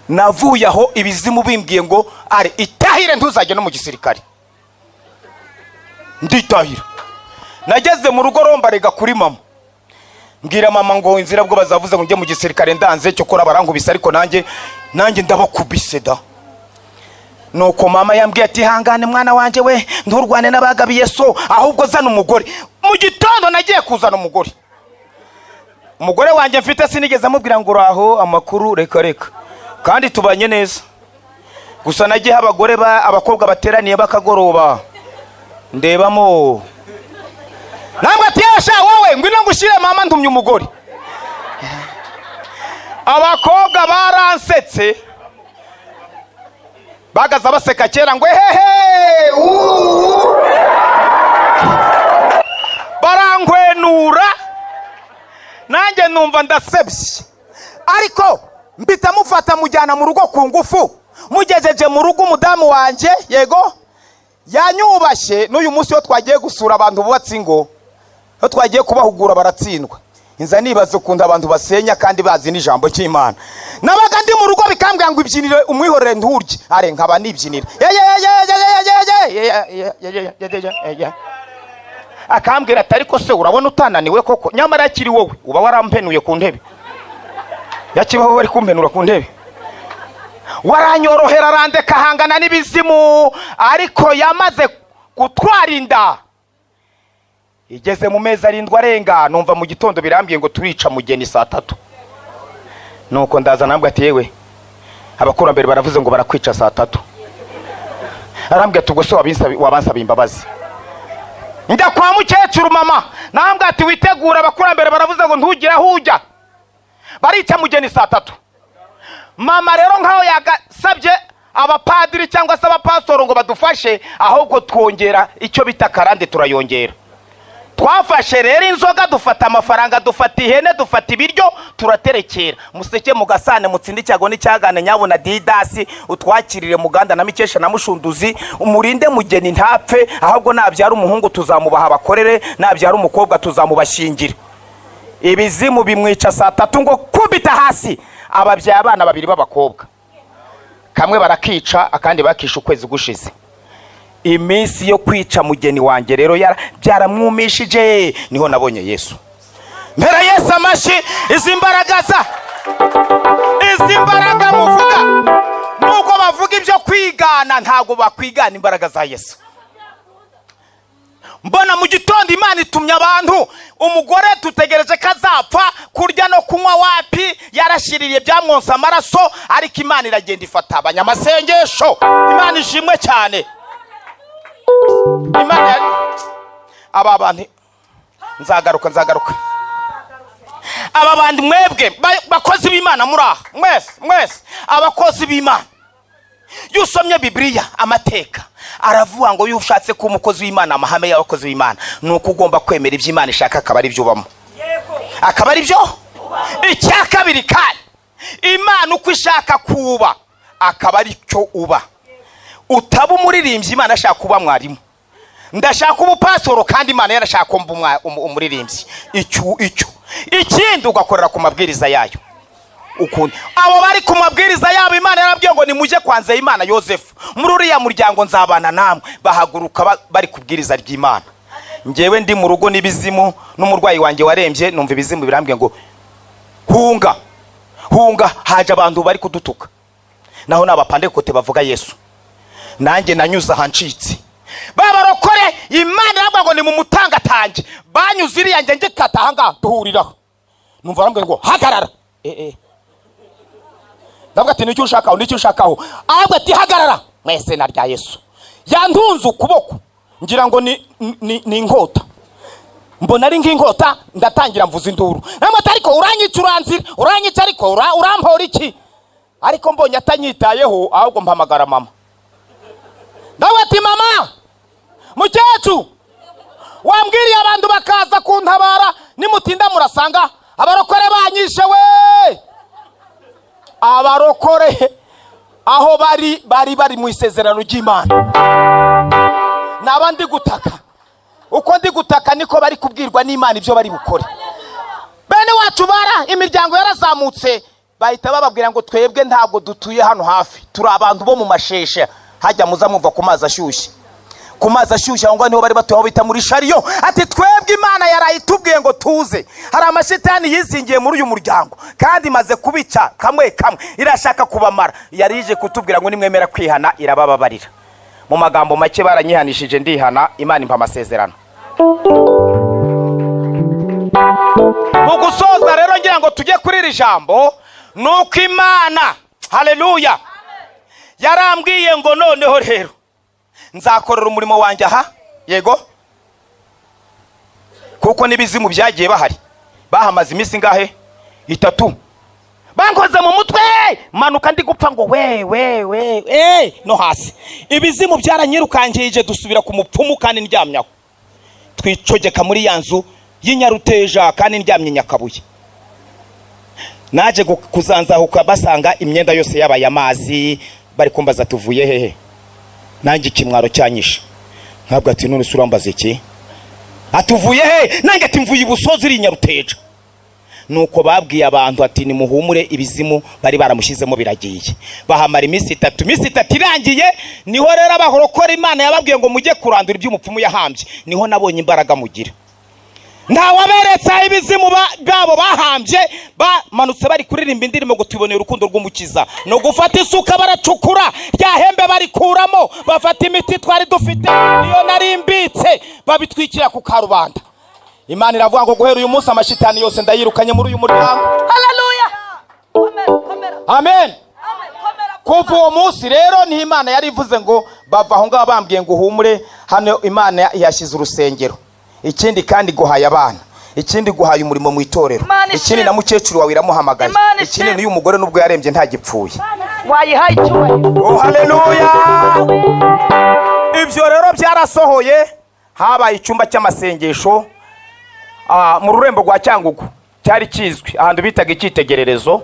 Navuye aho ibizimu bimbwiye ngo are itahire ntuzajye no mu gisirikare. Nditahira. Nageze mu rugo rombarega kuri mama, mbwira mama ngo inzira bwo bazavuze ngo njye mu gisirikare ndanze, cyokora barankubise, ariko nanjye ndabakubise da. Nuko mama yambwiye ati hangane mwana wanjye we, nturwane n'abagabiye so, ahubwo zana umugore. Mu gitondo nagiye kuzana umugore. Umugore wanjye mfite sinigeze amubwira ngo uraho amakuru, reka reka, kandi tubanye neza. Gusa nagiye abagore ba abakobwa bateraniye bakagoroba, ndebamo namwe ati yasha wowe ngwino ngushyire mama, ndumye umugore. Abakobwa baransetse, bagaza baseka kera ngo hehe uuu. Barangwenura, nanjye numva ndasebye, ariko mpita mufata mujyana mu rugo ku ngufu. Mugejeje mu rugo umudamu wanjye, yego Yanyubashye n'uyu munsi iyo twagiye gusura abantu bubatse ingo, iyo twagiye kubahugura baratsindwa. Inza nibaza ukuntu abantu basenya kandi bazi n'ijambo ry'Imana. Nabaga ndi mu rugo bikambwira ngo ibyinire umwihorere nturye, are nkaba nibyinira. Akambwira ati ariko se urabona utananiwe koko, nyamara akiri wowe uba warampenuye ku ntebe. Yakibaho bari kumpenura ku ntebe. Waranyorohera arandeka ahangana n'ibizimu, ariko yamaze gutwara inda igeze mu mezi 7 arenga, numva mu gitondo birambwiye ngo turica mugeni saa 3. Nuko ndaza nambwe ati yewe abakurambere baravuze ngo barakwica saa 3. Arambwiye ati ubwo se wabansaba imbabazi. Njya kwa mukecuru mama nambwe ati witegura abakurambere baravuze ngo ntugire aho ujya, barica mugeni saa 3. Mama rero nkaho yagasabye abapadiri cyangwa se abapasitoro ngo badufashe, ahubwo twongera icyo bita karande turayongera. Twafashe rero inzoga, dufata amafaranga, dufata ihene, dufata ibiryo, turaterekera. Museke mugasane mutsinde icyago n'icyagane nyabuna Didasi utwakirire Muganda na Mikesha na Mushunduzi, umurinde mugeni ntapfe, ahubwo nabyara umuhungu tuzamubaha abakorere, nabyara umukobwa tuzamubashingira. Ibizimu bimwica saa 3 ngo kubita hasi. Ababyaye abana babiri b'abakobwa, kamwe barakica akandi bakisha ukwezi gushize. Iminsi yo kwica mugeni wanjye rero byaramwumishije, niho nabonye Yesu. Mpera Yesu amashyi. Izi mbaraga za izi mbaraga muvuga, nubwo bavuga ibyo kwigana, ntabwo bakwigana imbaraga za Yesu. Mbona mu gitondo Imana itumye abantu, umugore tutegereje ko azapfa, kurya no kunywa wapi, yarashiririye byamwonsa amaraso, ariko Imana iragenda ifata abanyamasengesho. Imana ishimwe cyane. Imana aba bantu nzagaruka. Aba bantu mwebwe bakozi b'Imana muri aha mwese mwese abakozi b'Imana, iyo usomye Bibiliya amateka aravuga ngo iyo ushatse kuba umukozi w'Imana, amahame y'abakozi b'Imana ni uko ugomba kwemera ibyo Imana ishaka akaba ari byo ubamo, akaba ari byo. Icya kabiri kandi Imana uko ishaka kuba akaba ari cyo uba. Utaba umuririmbyi Imana ashaka kuba mwarimu, ndashaka ubupasitoro kandi Imana yarashaka ko mba umuririmbyi. Icyo ikindi ugakorera ku mabwiriza yayo. Ukundi abo bari ku mabwiriza yabo Imana yarabwiye ngo nimujye kwa Nzeyimana Yosefu, muri uriya muryango nzabana namwe. Bahaguruka bari kubwiriza ry'Imana. Njyewe ndi mu rugo n'ibizimu n'umurwayi wanjye warembye, numva ibizimu birambwiye ngo hunga hunga, haje abantu bari kudutuka. Naho n'abapandekote bavuga Yesu, nanjye nanyuze ahancitse. Babarokore Imana irabwa ngo ni mu mutangatange, banyuze iriya njye ngikata aha ngaha duhuriraho. Numva arambwiye ngo hagarara. Ndavuga ati nicyo ushakaho, nicyo ushakaho. Arabwa ati hagarara mwese na rya Yesu. Yantunze ukuboko ngira ngo ni inkota, mbona ari nk'inkota, ndatangira mvuza induru. Namwe ariko uranyica, uranzira uranyica, ariko urampora iki? Ariko mbonye atanyitayeho, ahubwo mpamagara mama. Ndavuga ati mama mukecuru, wambwiriye abantu bakaza kuntabara, nimutinda murasanga abarokore banyishe we. Abarokore aho bari bari mu isezerano ry'Imana. Naba ndi gutaka, uko ndi gutaka niko bari kubwirwa n'Imana ibyo bari bukore. Bene wacu bara imiryango yarazamutse, bahita bababwira ngo twebwe ntabwo dutuye hano hafi, turi abantu bo mu masheshe, hajya muza muva ku mazi ashyushye. Ku mazi ashyushye aho ngaho niho bari batuye, aho bita muri Shariyo. Ati twebwe Imana yarayitubwiye ngo tuze, hari amashitani yizingiye muri uyu muryango kandi imaze kubica kamwe kamwe, irashaka kubamara. Yari ije kutubwira ngo nimwemera kwihana irabababarira. Mu magambo make baranyihanishije ndihana, Imana impa amasezerano. Mu gusoza rero ngira ngo tujye kuri iri jambo, nuko Imana haleluya yarambwiye ngo noneho rero nzakorera umurimo wanjye aha. Yego, kuko n'ibizimu byagiye bahari, bahamaze iminsi ingahe? 3. Bankoze mu mutwe manuka ndi gupfa ngo we we we no hasi. Ibizimu byaranyirukangije, dusubira ku mupfumu kandi ndyamyaho, twicogeka muri ya nzu y'inyaruteja kandi ndyamye Nyakabuye. Naje kuzanzahuka basanga imyenda yose yabaye amazi, bari kumbaza tuvuye hehe, nanjye ikimwaro cyanyishe. Ntabwo ati: "None se urambaza iki?" Atuvuye he? Nanjye ati: "Mvuye ibusozi iri Nyaruteja." Nuko babwiye abantu ati: "Nimuhumure, ibizimu bari baramushyizemo biragiye." Bahamara iminsi 3. Iminsi 3 irangiye, niho rero abarokora Imana yababwiye ngo mujye kurandura iby'umupfumu yahambye. Niho nabonye imbaraga mugira. Ntawaberetse aho ibizimu babo bahambye. Bamanutse bari kuririmba indirimbo ngo "Tuboneye urukundo rw'Umukiza", no gufata isuka baracukura rya hembe barikuramo, bafata imiti twari dufite, niyo nari mbitse, babitwikira ku karubanda. Imana iravuga ngo guhera uyu munsi amashitani yose ndayirukanye muri uyu muryango. Haleluya! Komera, komera! Amen. Amen, komera! Kuva uwo munsi rero niho Imana yari ivuze ngo bava aho ngaho bambwiye ngo uhumure, hano Imana yashyize urusengero, ikindi kandi guhaye abana, ikindi guhaye umurimo mu itorero, Imana ikindi ishimwe. na mukecuru wawe iramuhamagaye, Imana ikindi ishimwe. n'uyu mugore nubwo yarembye ntagipfuye. Wayihaye icyubahiro. Oh, haleluya! Ibyo rero byarasohoye. Habaye icyumba cy'amasengesho mu rurembo rwa Cyangugu, cyari kizwi ahantu bitaga Icyitegererezo,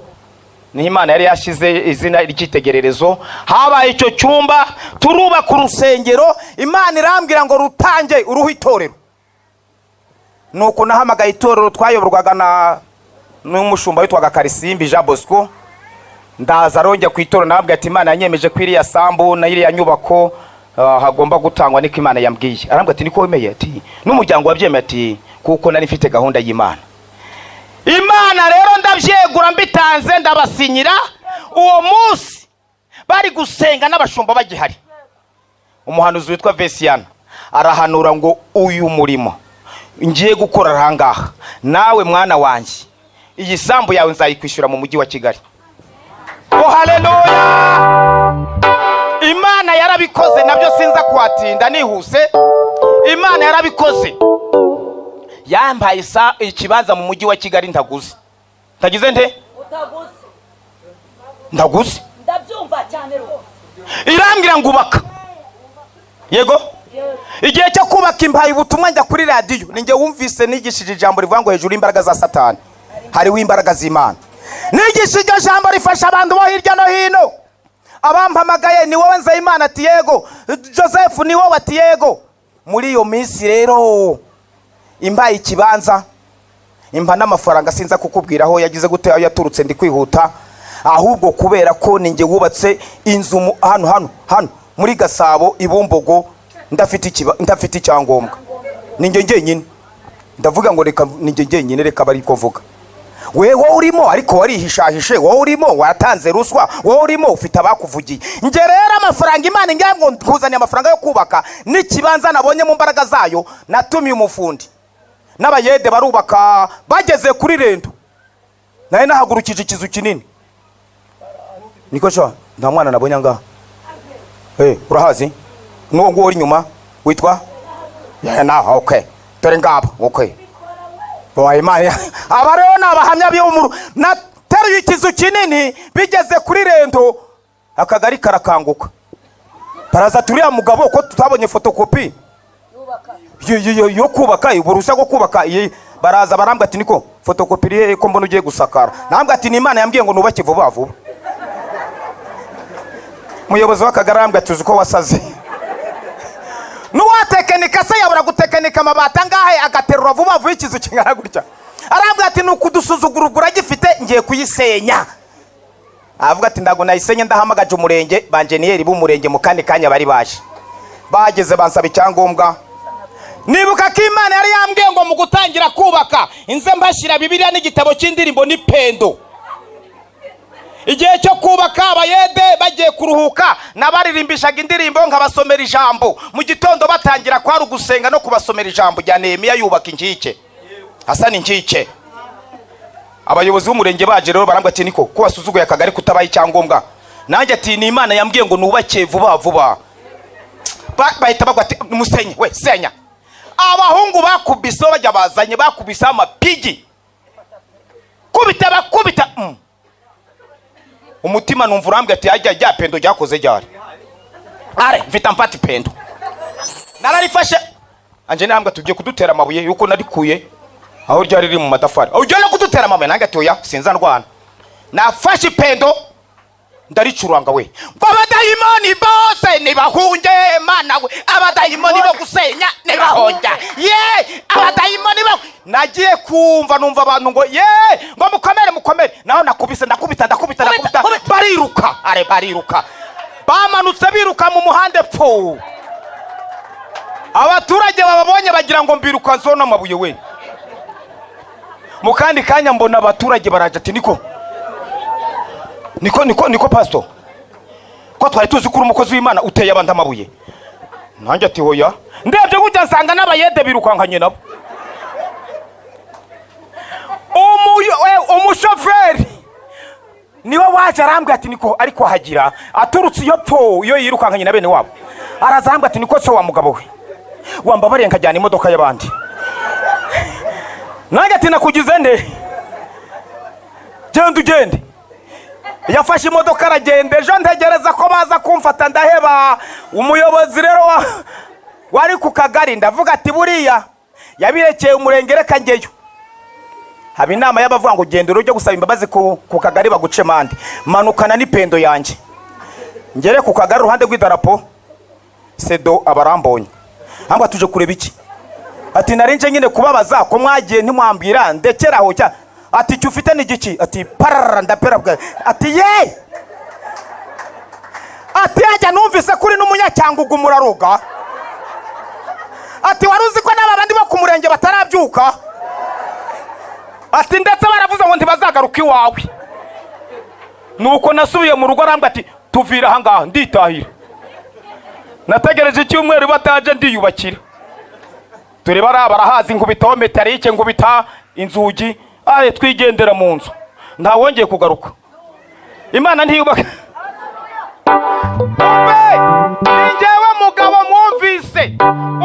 niho Imana yari yashyize izina ry'icyitegererezo. Habaye icyo cyumba, turubaka urusengero. Imana irambwira ngo rutange uruhu itorero. Nuko nahamagaye itorero twayoborwaga na n'umushumba witwaga Karisimbi Jean Bosco. Ndaza arongera ku itorero, nababwira ati: "Imana yanyemeje ko iriya sambu na iriya nyubako hagomba gutangwa, niko Imana yambwiye." Arambwira ati: "Niko wemeye?" Ati: "N'umuryango wabyemeye?" Ati: "Kuko nari mfite gahunda y'Imana." Imana rero ndabyegura, mbitanze, ndabasinyira. Uwo munsi bari gusenga n'abashumba bagihari, umuhanuzi witwa Vesiyana arahanura ngo uyu murimo ngiye gukora ahangaha, nawe mwana wanjye, iyi sambu yawe nzayikwishyura mu mujyi wa Kigali. Oh, haleluya! Imana yarabikoze, nabyo sinza kuhatinda, nihuse. Imana yarabikoze, yampaye ikibanza mu mujyi wa Kigali ntaguze. Ntagize nte? Utaguze. Ndaguze. Ndabyumva cyane rwose. Irambwira ngo ubaka. Yego, igihe cyo kubaka impaye ubutumwa, njya kuri radiyo, ninjye wumvise nigishije ijambo rivuga ngo hejuru y'imbaraga za Satani hariho imbaraga z'Imana. Nigisha iryo jambo rifasha abantu bo hirya no hino. Abampamagaye: "Ni wowe Nzeyimana?" Ati: "Yego." "Joseph, ni wowe?" Ati: "Yego." Muri iyo minsi rero imbaye ikibanza, impa n'amafaranga. Sinza kukubwira aho yagize gute, aho yaturutse, ndi kwihuta. Ahubwo kubera ko ninjye wubatse inzu hano hano hano muri Gasabo i Bumbogo, ndafite icyangombwa, ninjye njyenyine. Ndavuga ngo reka, ninjye njyenyine, reka bari kuvuga we, wowe urimo ariko warihishahishe, wowe urimo watanze ruswa, wowe urimo ufite abakuvugiye. Njye rero amafaranga Imana ingira ngo nkuzaniye amafaranga yo kubaka n'ikibanza nabonye mu mbaraga zayo, natumiye umufundi n'abayede barubaka. Bageze kuri linteau, nawe nahagurukije ikizu kinini. Niko sha, nta mwana nabonye angaha. Hey, urahazi n'uwo nguwo uri inyuma witwa? Yeah, naho okay, dore ngabo. Okay. Boy, Imana, aba rero ni abahamya b'umuru. Nateruye ikizu kinini, bigeze kuri linteau akagari karakanguka, baraza turiya mugabo ko tutabonye fotokopi yo kubaka, uruhushya rwo kubaka iyi. Baraza barambwira ati: "Niko, fotokopi iri hehe ko mbona ugiye gusakara?" Nambwira ati: "Ni Imana yambwiye ngo nubake vuba vuba." Umuyobozi w'akagari arambwira ati: "Uzi ko wasaze? N'uwatekinika se yabura gutekinika amabati angahe agaterura vuba vuba ikizu kingana gutya?" Arambwira ati: "Ni ukudusuzugura, ubwo uragifite, ngiye kuyisenya." Avuga ati: "Ntabwo nayisenye." Ndahamagaje umurenge, banjeniyeri b'umurenge mu kandi kanya bari baje, bahageze bansaba icyangombwa. Nibuka ko Imana yari yambwiye ngo mu gutangira kubaka inze mbashyira Bibiliya n'igitabo cy'indirimbo n'ipendo. Igihe cyo kubaka, abayede bagiye kuruhuka, nabaririmbishaga indirimbo, nkabasomera ijambo. Mu gitondo batangira kwari ugusenga no kubasomera ijambo rya Nehemiya yubaka inkike, asa n'inkike. Abayobozi b'umurenge baje rero barambwira ati: "Niko, ko wasuzuguye akagari kutabaye icyangombwa?" Nanjye ati: "Ni Imana yambwiye ngo nubake vuba vuba." Bahita bagwa ati: "Musenye we, senya." Abahungu bakubiseho, bajya bazanye, bakubiseho amapigi, kubita, bakubita. Umutima numva urambwira ati: "Ajya rya pendo ryakoze ryari?" Are mfite mfata ipendo, nararifashe anje nambwa tugiye kudutera amabuye yuko narikuye aho ryari riri mu matafari. Ugiye no kudutera amabuye? Nanjye ati: "Oya, sinza ndwana." Nafashe ipendo. Ndaricuranga we, ngo abadayimoni bose nibahunge, Mana we, abadayimoni bo gusenya nibahonja ye, abadayimoni bo. Nagiye kumva numva abantu ngo ye, ngo mukomere mukomere. Naho nakubise, ndakubita, ndakubita, ndakubita, bariruka, are bariruka, bamanutse biruka mu muhanda epfo. Abaturage bababonye bagira ngo mbiruka nzo n'amabuye we. Mu kandi kanya mbona abaturage baraje, ati niko niko niko niko, pastor, ko twari tuzi ko uri umukozi w'Imana, uteye abantu amabuye? Nanjye ati hoya. Ndebye gutya nsanga n'abayede birukankanye nabo. Umushoferi niwe waje arambwira ati niko, ariko ahagira aturutse iyo pfo iyo yirukankanye na bene wabo, araza arambwira ati niko se wa mugabo we, wambabariye nkajyana imodoka y'abandi? Nanjye ati nakugize nde? Genda ugende. Yafashe imodoka aragenda. Ejo ntegereza ko baza kumfata ndaheba. Umuyobozi rero wari ku kagari, ndavuga ati buriya yabirekeye umurenge, reka njyeyo. Haba inama y'abavuga ngo genda ujye gusaba imbabazi ku kagari baguce mande. Manukana n'ipendo yanjye ngere ku kagari uruhande rw'idarapo, sedo abarambonye hamba tuje kureba iki? Ati nari nje nyine kubabaza ko mwagiye ntimwambwira, ndekera aho cya. Ati icyo ufite ni igiki? Ati parara, ndapera bwa. Ati ye, ati yajya numvise kuri n'umunyacyangugu muraroga. Ati wari uzi ko n'aba bandi bo ku murenge batarabyuka? Ati ndetse baravuze ngo ntibazagaruka iwawe. Nuko nasubiye mu rugo, arambwira ati tuvira aha ngaha, nditahira. Nategereje icyumweru bataje, ndiyubakira. Turi bariya barahazi, nkubitaho metalike, nkubita inzugi, aye twigendera mu nzu, ntawongeye kugaruka. Imana ntiyubaka. Ni njyewe mugabo mwumvise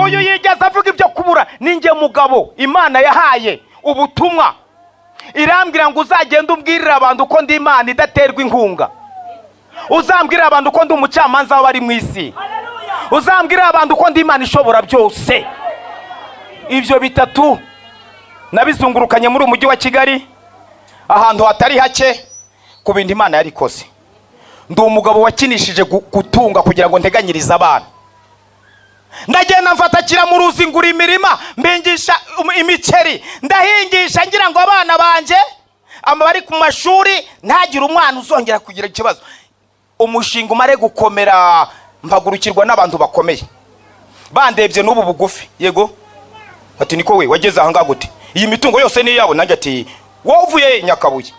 uyu yigeze avuga ibyo kubura. Ni njye mugabo Imana yahaye ubutumwa, irambwira ngo uzagende ubwirire abantu ko ndi Imana idaterwa inkunga, uzambwirira abantu ko ndi umucamanza w'abari mu isi, uzambwirira abantu ko ndi Imana ishobora byose. Ibyo bitatu nabizungurukanye muri uyu mujyi wa Kigali ahantu hatari hake ku bintu Imana yarikoze. Ndi umugabo wakinishije gutunga kugira ngo nteganyirize abana. Ndagenda mfata kiramuruzi, ngura imirima, mbingisha imiceri, ndahingisha ngira ngo abana banjye bari ku mashuri ntagire umwana uzongera kugira ikibazo. Umushinga umare gukomera, mpagurukirwa n'abantu bakomeye bandebye n'ubu bugufi. Yego, ati niko we, wageze aha ngaha gute? Iyi mitungo yose ni iyawe? Nanjye ati wowe uvuye Nyakabuye.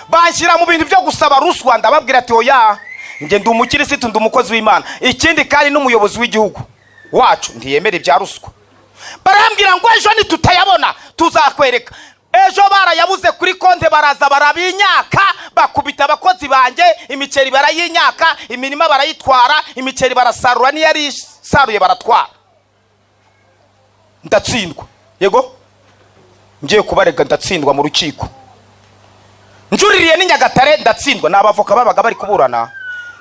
Banshyira mu bintu byo gusaba ruswa, ndababwira ati oya, njye ndi umukirisitu, ndi umukozi w'Imana, ikindi kandi n'umuyobozi w'igihugu wacu ntiyemera ibya ruswa. Barambwira ngo ejo nitutayabona tuzakwereka. Ejo barayabuze kuri konti, baraza barabinyaka, bakubita abakozi banjye, imiceri barayinyaka, imirima barayitwara, imiceri barasarura, n'iyari isaruye baratwara. Ndatsindwa. Yego, ngiye kubarega ndatsindwa mu rukiko, njuririye n'i Nyagatare ndatsindwa, ni abavoka babaga bari kuburana.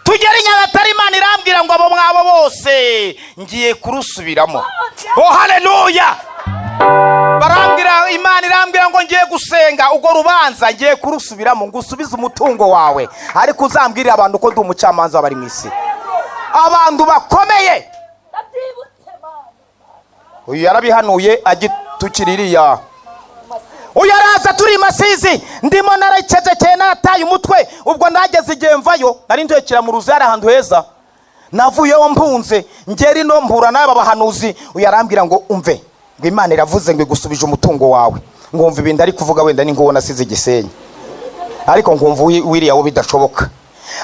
Tugere i Nyagatare, Imana irambwira ngo abo mwabo bose ngiye kurusubiramo. Oh haleluya! Barambwira, Imana irambwira ngo ngiye gusenga, urwo rubanza ngiye kurusubiramo ngo usubize umutungo wawe, ariko uzambwirire abantu ko ndi umucamanza w'abari mu isi. Abantu bakomeye, uyu yarabihanuye agitukira iriya. Uyu araza turi i Masizi, ndimo naracecekeye, narataye umutwe. Ubwo nageze igihe mvayo, nari ntekera mu ruzi, hari ahantu heza. Navuyeho mpunze, ngera ino mpura n'aba bahanuzi. Uyu arambwira ngo umve, ngo Imana iravuze ngo igusubije umutungo wawe. Ngumva ibintu ari kuvuga wenda ni nk'uwo nasize Igisenyi, ariko nkumva wiriya wo bidashoboka.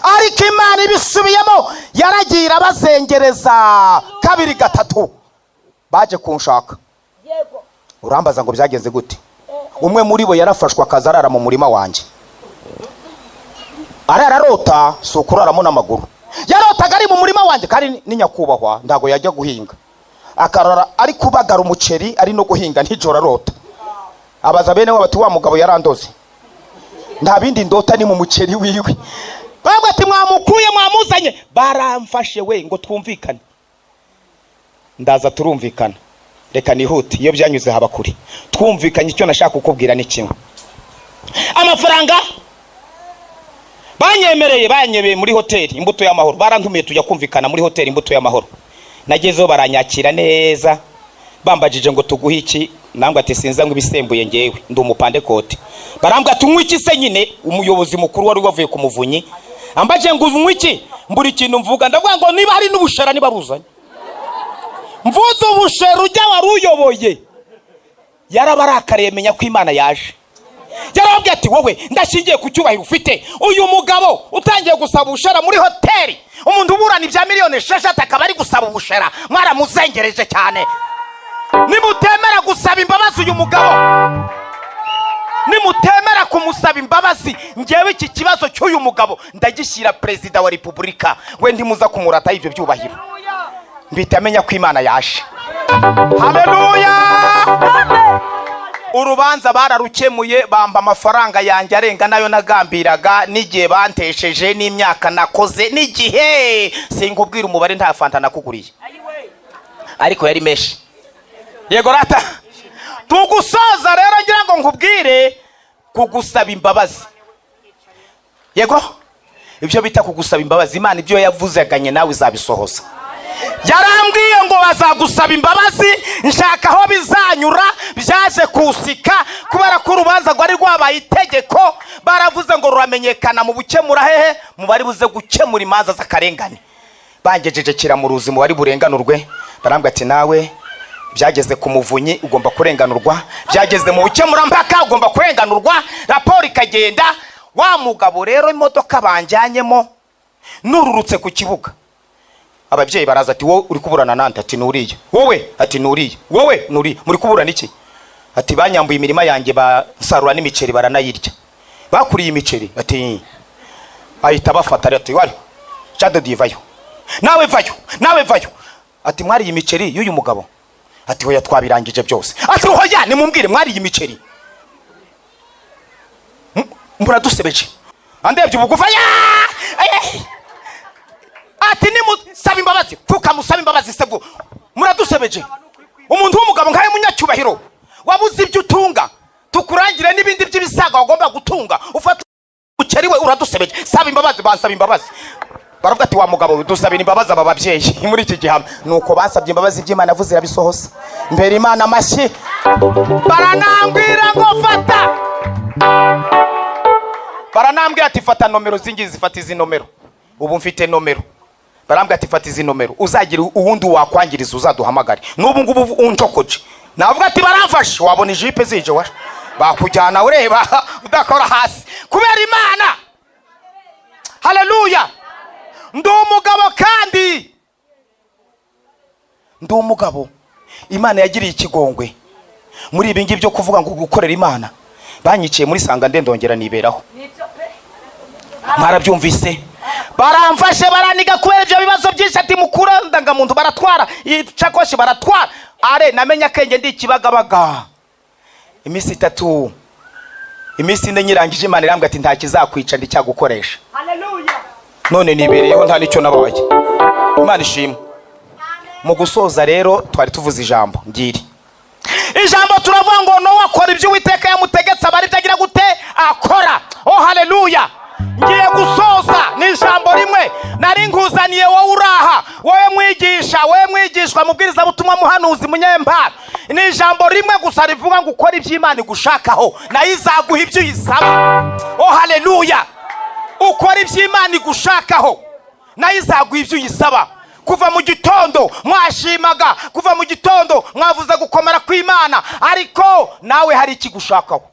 Ariko Imana ibisubiyemo, yaragiye irabazengereza kabiri gatatu, baje kunshaka. Urambaza ngo byagenze gute? Umwe muri bo yarafashwe akaza arara mu murima wanjye, arara arota, si ukuraramo n'amaguru, yarotaga ari mu murima wanjye, kandi ni nyakubahwa, ntabwo yajya guhinga, akarara ari kubagara umuceri, ari no guhinga nijoro arota. Abaza bene we bati wa mugabo yarandoze, nta bindi ndota ni mu muceri wiwe. Babwo ati mwamukuye mwamuzanye, baramfashe we ngo twumvikane. Ndaza turumvikana, reka nihute, iyo byanyuze haba kure. Twumvikanye, icyo nashaka kukubwira ni kimwe: amafaranga Banyemereye muri hoteli Imbuto y'Amahoro, barantumiye tujya kumvikana muri hoteli Imbuto y'Amahoro. Nagezeho baranyakira neza, bambajije ngo tuguhe iki, nambwa ati sinza ngo ibisembuye, ngewe ndi umupandekote. Barambwira ati unywa iki se nyine? Umuyobozi mukuru wari wavuye ku muvunyi ambaje ngo unywa iki, mbura ikintu mvuga, ndavuga ngo niba hari n'ubushera niba buzanye. Mvuze ubushera, ujya wari uyoboye yarabarakariye, menya ko Imana yaje. Yarababwiye ati wowe ndashingiye ku cyubahiro ufite, uyu mugabo utangiye gusaba ubushera muri hoteli, umuntu uburana ibya miliyoni 6 akaba ari gusaba ubushera, mwaramuzengereje cyane. Nimutemera gusaba imbabazi uyu mugabo, nimutemera kumusaba imbabazi, ngewe iki kibazo cy'uyu mugabo ndagishyira Perezida wa Repubulika, we ndimuza kumurata ibyo byubahiro. Mpita amenya ko Imana yaje. Haleluya! Urubanza bararukemuye, bamba amafaranga yanjye arenga nayo nagambiraga, n'igihe bantesheje, n'imyaka nakoze, n'igihe sinkubwira umubare, nta fanta nakuguriye, ariko yari menshi. Yego rata, tugusoza rero ngira ngo nkubwire kugusaba imbabazi. Yego, ibyo bita kugusaba imbabazi, Imana ibyo yavuzaganye nawe izabisohoza. Yarambwiye ngo bazagusaba imbabazi, nshaka aho bizanyura, byaje kusika kubera ko urubanza rwari rwabaye itegeko. Baravuze ngo ruramenyekana mu bukemura hehe, mu bari buze gukemura imanza z'akarengane. Bangejeje kiramuruzi mu bari burenganurwe, barambwira ati nawe byageze ku muvunyi ugomba kurenganurwa, byageze mu bukemurampaka ugomba kurenganurwa, raporo ikagenda. Wa mugabo rero, imodoka banjyanyemo nururutse ku kibuga, ababyeyi baraza ati wowe uri kuburana nande? Ati nuriya. Wowe? Ati nuriya. Wowe? Nuriya. Muri kuburana iki? Ati banyambuye imirima yanjye, basarura n'imiceri baranayirya. Bakuriye imiceri? Ati ahita abafata ati wari Jadodi, vayo nawe, vayo nawe, vayo. Ati mwariye imiceri y'uyu mugabo? Ati hoya, twabirangije byose. Ati hoya, nimumbwire, mwariye imiceri? Muradusebeje. Andebye ubugufa ya. Ati nimusaba imbabazi, pfuka musaba imbabazi se bwo muradusebeje. Umuntu w'umugabo nkawe, munyacyubahiro, wabuze ibyo utunga, tukurangire n'ibindi by'ibisaga wagomba gutunga, ufata umuceri we, uradusebeje, saba imbabazi. Bansaba imbabazi, baravuga ati wa mugabo we, dusabira imbabazi aba babyeyi muri iki gihano. Nuko basabye imbabazi, iby'Imana yavuze irabisohoza. Mbere Imana amashyi. Baranambwira ngo fata, baranambwira ati fata nomero zingizi, fata izi nomero. Ubu mfite nomero. Barambwira ati fata izi nomero, uzagira uwundi wakwangiriza uzaduhamagare. N'ubu ngubu uncokoje navuga ati baramfashe, wabona ijipe zije wa bakujyana ureba udakora hasi kubera Imana. Haleluya! Ndi umugabo, kandi ndi umugabo Imana yagiriye ikigongwe muri ibi ngibi byo kuvuga ngo gukorera Imana. Banyiciye muri sanga ndongera niberaho, mwarabyumvise. Baramfashe baraniga kubera ibyo bibazo byinshi. Ati mukura ndangamuntu baratwara, icakoshi baratwara. Are namenye akenge ndi ikibagabaga iminsi 3, iminsi 4 nyirangije, Imana irambwira ati nta kizakwica ndicyagukoresha. None nibereyeho, nta nicyo nabaye. Imana ishimwe. Mu gusoza rero, twari tuvuze ijambo ngiri, ijambo turavuga ngo Nowa akora ibyo Uwiteka yamutegetse, aba aribyo agira gute? Akora. Oh haleluya! Ngiye gusoza, ni ijambo rimwe nari nkuzaniye. Wowe uraha, wowe mwigisha, wowe mwigishwa, mubwirizabutumwa, muhanuzi, munyempano, ni ijambo rimwe gusa rivuga ngo ukore ibyo Imana igushakaho, nayo izaguha ibyo uyisaba. Oh haleluya! Ukora ibyo Imana igushakaho, nayo izaguha ibyo uyisaba. Kuva mu gitondo mwashimaga, kuva mu gitondo mwavuze gukomera kw'Imana, ariko nawe hari ikigushakaho.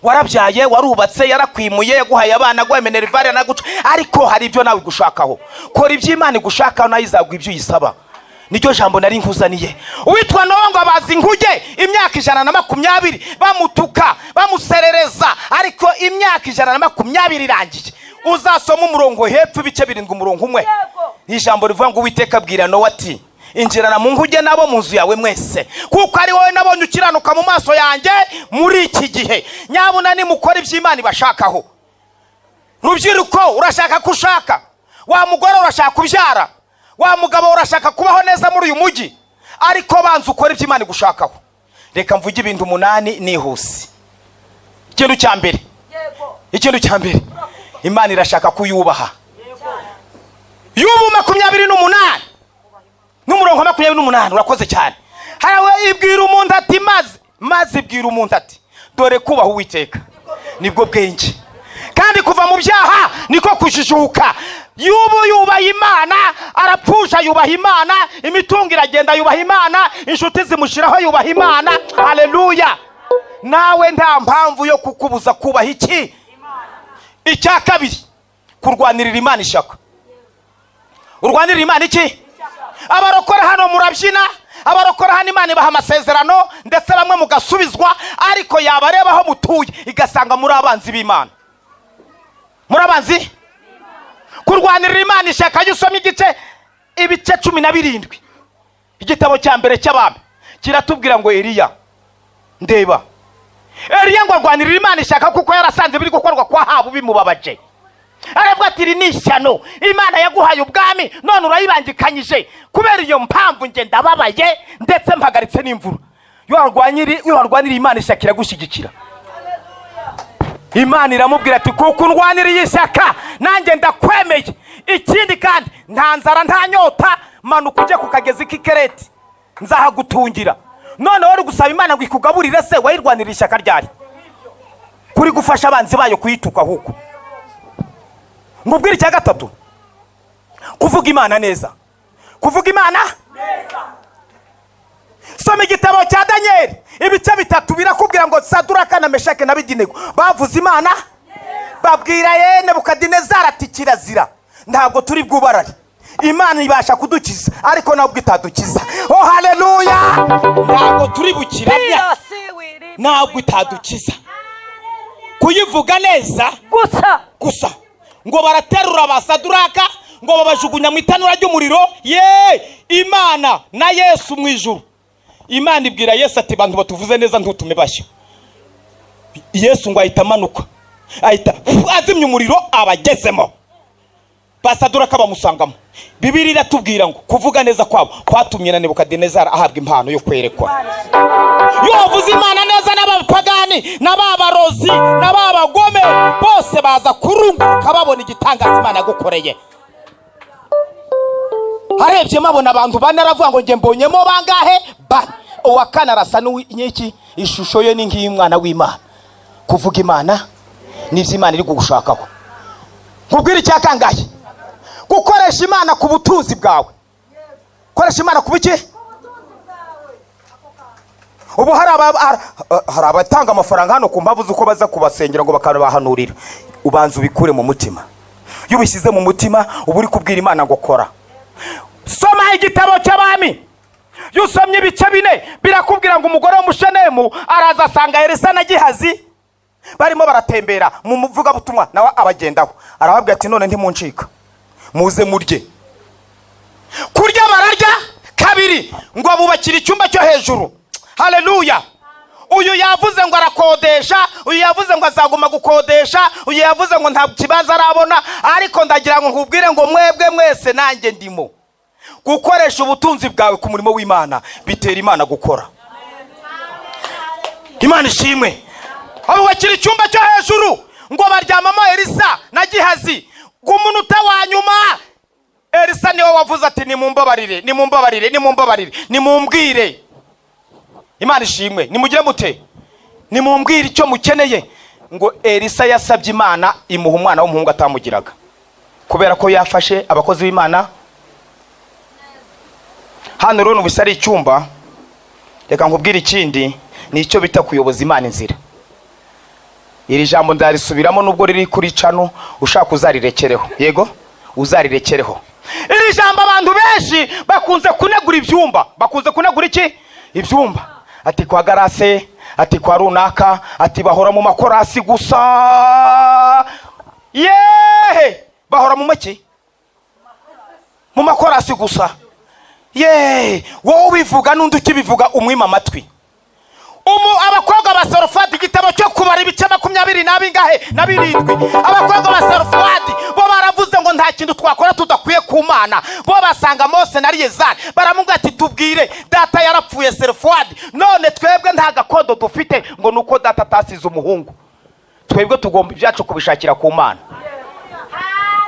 Warabyaye, warubatse, yarakwimuye, yaguhaye abana, aguhaye minerivare, yanaguca, ariko hari ibyo nawe igushakaho. Kora ibyo Imana igushakaho, nayo izaguha ibyo uyisaba. Niryo jambo nari nkuzaniye. Uwitwa Nowa ngo abaza inkuge imyaka 120, bamutuka, bamuserereza, ariko imyaka 120 irangiye. Uzasoma umurongo hepfo, ibice 7 umurongo 1, ijambo rivuga ngo Uwiteka abwira Nowa ati injirana mu nkuge nabo mu nzu yawe mwese, kuko ari wowe nabonye ukiranuka mu maso yanjye muri iki gihe. Nyabuna nimukora ibyo Imana ibashakaho. Rubyiruko, urashaka ko ushaka, wa mugore urashaka kubyara, wa mugabo urashaka kubaho neza muri uyu mujyi, ariko banza ukora ibyo Imana igushakaho. Reka mvuge ibintu 8 nihuse. Ikintu cya mbere, ikintu cya mbere Imana irashaka kuyubaha. Yubu 28 n'umurongo 28, urakoze cyane. Harawe ibwira umuntu ati maze ibwira umuntu ati dore kubaha Uwiteka nibwo bwenge, kandi kuva mu byaha niko kujijuka. Yubu yubaha Imana, arapfusha yubaha Imana, imitungo iragenda yubaha Imana, inshuti zimushiraho yubaha Imana. Haleluya! Nawe nta mpamvu yo kukubuza kubaha iki. Icya kabiri, kurwanirira Imana ishyaka. Urwanirira Imana iki? Abarokora hano murabyina, abarokora hano Imana ibaha amasezerano, ndetse bamwe mugasubizwa, ariko yabareba aho mutuye igasanga muri abanzi b'Imana. Muri abanzi? Kurwanirira Imana ishyaka. Iyo usomye ibice 17, igitabo cya mbere cy'Abami, kiratubwira ngo Eliya, ndeba Eliya ngo arwanirira Imana ishyaka kuko yarasanze biri gukorwa kwa Ahabu bimubabaje. Aravuga ati iri ni ishyano, Imana yaguhaye ubwami none urayibangikanyije, kubera iyo mpamvu nge ndababaye ndetse mpagaritse n'imvura. Iyo warwaniriye Imana ishyaka iragushyigikira. Imana iramubwira ati kuko undwaniriye ishyaka nanjye ndakwemeye. Ikindi kandi nta nzara nta nyota, manuka ujye ku kagezi k'Ikereti nzahagutungira. None wari gusaba Imana ngo ikugaburire, se wayirwaniriye ishyaka ryari? Kuri gufasha abanzi bayo kuyituka. Ahubwo ngubwire icya gatatu, kuvuga Imana neza. Kuvuga Imana neza. Soma igitabo cya Daniel ibice 3, birakubwira ngo Saduraka na Meshake na Abedenego bavuze Imana, babwira Nebukadinezari ati kirazira, ntabwo turi bwubarare, Imana ibasha kudukiza ariko ntabwo itadukiza. Oh haleluya! Ntabwo turi bukiramya, ntabwo itadukiza. Kuyivuga neza gusa ngo baraterura basaduraka ngo babajugunya mu itanura ry'umuriro. Ye Imana na Yesu mu ijuru. Imana ibwira Yesu ati bantu batuvuze neza ntutume bashya. Yesu ngo ahita amanuka, ahita azimya umuriro abagezemo, basaduraka bamusangamo. Bibiliya iratubwira ngo kuvuga neza kwabo kwatumye na Nebukadinezari ahabwa impano yo kwerekwa. Iyo wavuze Imana neza, n'abapagani n'ababarozi n'ababagome bose baza kurunguruka babona igitangaza Imana yagukoreye. Arebyemo abona abantu bane, aravuga ngo nge mbonyemo bangahe? Bane. Uwa kane arasa n'iki? Ishusho ye ni nk'iy'umwana w'Imana. Kuvuga Imana n'ibyo Imana iri kugushakaho. Nkubwire icya kangahe? Gukoresha Imana ku butunzi bwawe. Koresha Imana ku biki? Ubu hari abatanga amafaranga hano ku mpamvu z'uko baza kubasengera ngo bakabahanurira. Ubanza ubikure mu mutima. Iyo ubishyize mu mutima uba uri kubwira Imana ngo kora. Soma igitabo cy'Abami. Iyo usomye ibice 4 birakubwira ngo umugore w'umushenemu araza asanga Elisa na Gihazi barimo baratembera mu muvugabutumwa, nawe abagendaho arababwira ati none ntimuncika, muze murye. Kurya bararya kabiri, ngo abubakira icyumba cyo hejuru. Haleluya! Uyu yavuze ngo arakodesha, uyu yavuze ngo azaguma gukodesha, uyu yavuze ngo nta kibazo arabona, ariko ndagira ngo nkubwire ngo mwebwe mwese nanjye ndimo. Gukoresha ubutunzi bwawe ku murimo w'Imana bitera Imana gukora. Imana ishimwe. Abubakira icyumba cyo hejuru ngo baryamamo Elisa na Gihazi. Ku munota wa nyuma Elisa niwe wavuze ati nimumbabarire, nimumbabarire, nimumbabarire, nimumbwire. Imana ishimwe. Nimugire mute? Nimumbwire icyo mukeneye. Ngo Elisa yasabye Imana imuha umwana w'umuhungu atamugiraga, kubera ko yafashe abakozi b'Imana. Hano rero n'ubusa ari icyumba. Reka nkubwire ikindi, ni icyo bita kuyoboza Imana inzira. Iri jambo ndarisubiramo nubwo riri kuri cano, ushaka uzarirekereho. Yego, uzarirekereho. Iri jambo abantu benshi bakunze kunegura ibyumba. Bakunze kunegura iki? Ibyumba. Ati kwa Garase, ati kwa runaka, ati bahora mu makorasi gusa. Yehe, bahora mu maki? Mu makorasi gusa. Yehe, wowe ubivuga n'undi ukibivuga umwima amatwi. Abakobwa ba Sarofadi, igitabo cyo kubara ibice 27. Abakobwa ba Sarofadi bo baravuze ngo nta kintu twakora tudakwiye ku Mana. Bo basanga Mose na Eliyezari baramubwira ati tubwire, data yarapfuye Sarofadi, none twebwe nta gakondo dufite, ngo nuko data atasize umuhungu, twebwe tugomba ibyacu kubishakira ku Mana.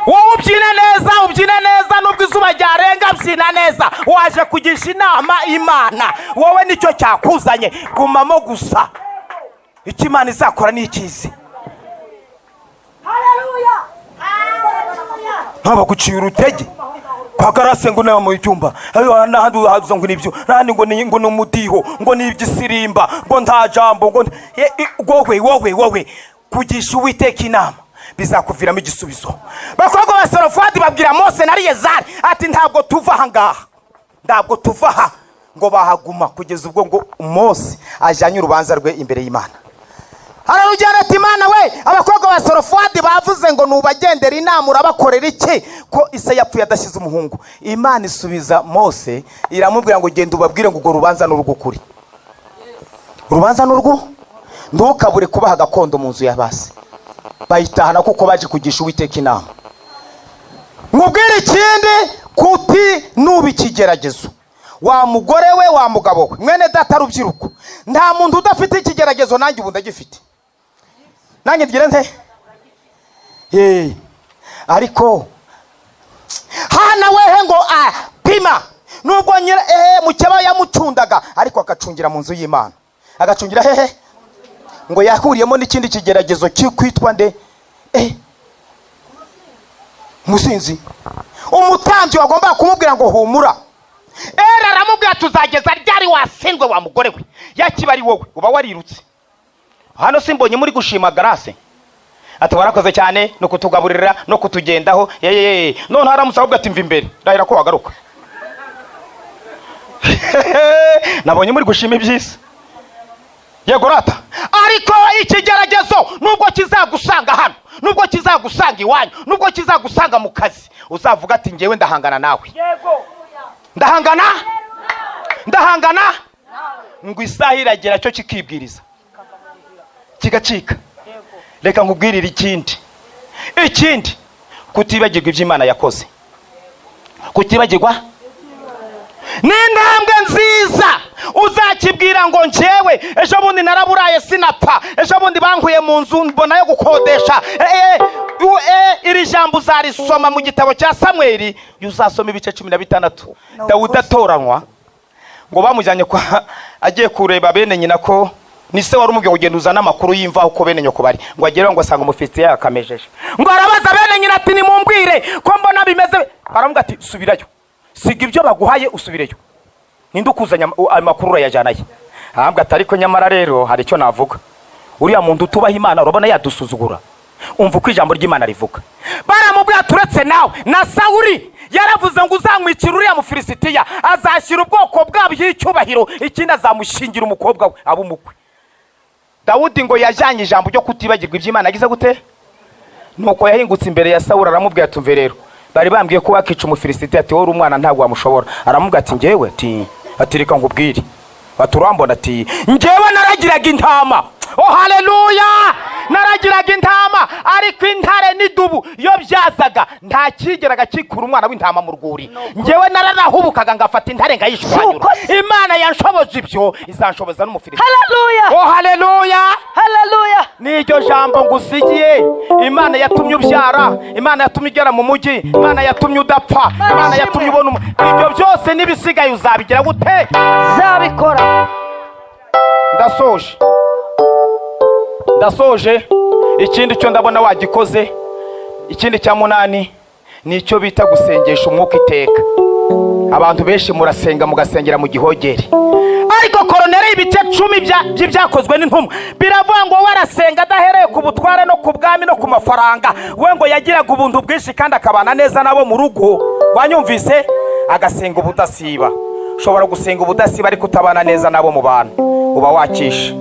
Wowe ubyina neza, ubyina neza, nubwo izuba ryarenga byina neza. Waje kugisha inama Imana, wowe nicyo cyakuzanye, gumamo gusa. Icyo Imana izakora ni ikizi. Ntabaguciye urutege kwa Garase ngo nawe mu cyumba n'ahandi uhaza ngo nibyo, n'ahandi ngo ni, ngo ni umudiho, ngo ni ibyisirimba, ngo nta jambo, ngo wowe wowe wowe kugisha Uwiteka inama bizakuviramo igisubizo. Bakobwa ba Serofadi babwira Mose na Eliyezari ati ntabwo tuva aha ngaha, ntabwo tuva aha. Ngo bahaguma kugeza ubwo ngo Mose ajyanye urubanza rwe imbere y'Imana. Ararujyana ati Imana we, abakobwa ba Serofadi bavuze ngo nubagendera inama urabakorera iki, ko ise yapfuye adashyize umuhungu? Imana isubiza Mose iramubwira ngo genda ubabwire ngo urwo rubanza ni urw'ukuri, urubanza ni urwo, ntukabure kubaha gakondo mu nzu ya base. Bayitahana kuko baje kugisha Uwiteka inama. Nkubwire ikindi, kuti nuba ikigeragezo wa mugore we, wa mugabo we, mwene data rubyiruko, nta muntu udafite ikigeragezo. Nanjye ubu ndagifite, nanjye ngira nte? Ariko Hana wehe ngo pima, nubwo nyira mukeba yamucundaga, ariko agacungira mu nzu y'Imana. Agacungira hehe? Ngo yahuriyemo n'ikindi kigeragezo kwitwa nde? Musinzi. Umutambyi wagomba kumubwira ngo humura, era aramubwira tuzageza ryari wasindwe wa mugore we? Yakiba ari wowe uba warirutse. Hano simbonye muri gushima Garase ati warakoze cyane no kutugaburira no kutugendaho, yeye none haramutse ahubwo ati mva imbere, ndahira ko wagaruka. Nabonye muri gushima ibyiza, yego rata. Ariko ikigeragezo nubwo kizagusanga hano, nubwo kizagusanga iwanyu, nubwo kizagusanga mu kazi, uzavuga ati ngewe ndahangana nawe, ndahangana, ndahangana. Ngo isaha iragera cyo kikibwiriza kigacika. Reka nkubwirire ikindi, ikindi kutibagirwa ibyo Imana yakoze, kutibagirwa ni intambwe nziza. Uzakibwira ngo njyewe ejo bundi naraburaye sinapfa, ejo bundi bankuye mu nzu mbona yo gukodesha. Iri jambo uzarisoma mu gitabo cya Samweli, uzasoma ibice 16. Dawudi atoranywa ngo bamujyanye kwa agiye kureba bene nyina, ko ni se wari umubwiye ngo ugenda uzane amakuru y'imvaho uko bene nyoko bari. Ngo agereho ngo asanga umufitiye yakamejeje, ngo arabaza bene nyina ati nimumbwire ko mbona bimeze. Baramubwira ati subirayo, siga ibyo baguhaye usubireyo, ninde ukuzanya amakuru urayajyanaye? Ahambwa ati ariko nyamara rero hari icyo navuga, uriya muntu utubaha Imana urabona yadusuzugura. Umva uko ijambo ry'Imana rivuga. Baramubwira turetse nawe na Sawuli yaravuze ngo uzamwicira uriya Mufilisitiya azashyira ubwoko bwabo icyubahiro, ikindi azamushingira umukobwa we abe umukwe. Dawudi ngo yajyanye ijambo ryo kutibagirwa iby'Imana yagize gute? Nuko yahingutse imbere ya Sawuli aramubwira ati umve rero, bari bambwiye ko wakica Umufilisitiya, ati wowe uri umwana ntabwo wamushobora. Aramubwira ati ngewe ati reka nkubwire, ati urambona, ati ngewe naragiraga intama. Oh haleluya, naragiraga intama, ariko intare n'idubu iyo byazaga nta kigeraga kikura umwana w'intama mu rwuri. Ngewe nararahubukaga ngafata intare ngayishwanyura. Imana yanshoboje ibyo, izanshoboza n'Umufilisitiya. Haleluya. Oh haleluya. Haleluya. N'iryo jambo ngusigiye, Imana yatumye ubyara, Imana yatumye ugera mu mujyi, Imana yatumye udapfa, Imana yatumye ubona ibyo byose n'ibisigaye uzabigira gute? Zabikora. Ndasoje, ndasoje. Ikindi cyo ndabona wagikoze. Ikindi cya munani ni icyo bita gusengesha umwuka iteka. Abantu benshi murasenga mugasengera mu gihogere, ariko koroneri ibice 10 by'ibyakozwe n'intumwa biravuga ngo warasenga adahereye ku butware no ku bwami no ku mafaranga, we ngo yagiraga ubuntu bwinshi kandi akabana neza nabo mu rugo. Wanyumvise? Agasenga ubudasiba. Ushobora gusenga ubudasiba ariko utabana neza nabo mu bantu, uba wakishe.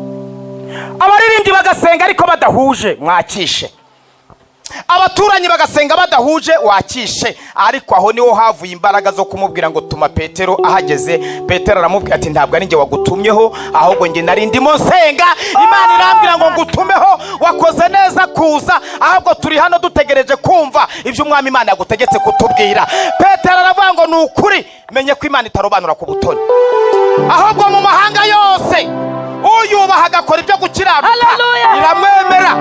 Abaririmbyi bagasenga ariko badahuje, mwakishe. Abaturanyi bagasenga badahuje, wakishe. Ariko aho niho havuye imbaraga zo kumubwira ngo tuma Petero. Ahageze Petero aramubwira ati ntabwo ari njye wagutumyeho, ahubwo njye nari ndimo nsenga, Imana irambwira ngo ngutumeho, wakoze neza kuza, ahubwo turi hano dutegereje kumva ibyo Umwami Imana yagutegetse kutubwira. Petero aravuga ngo ni ukuri menye ko Imana itarobanura ku butoni, ahubwo mu mahanga yose uyubaha agakora ibyo gukiranuka iramwemera.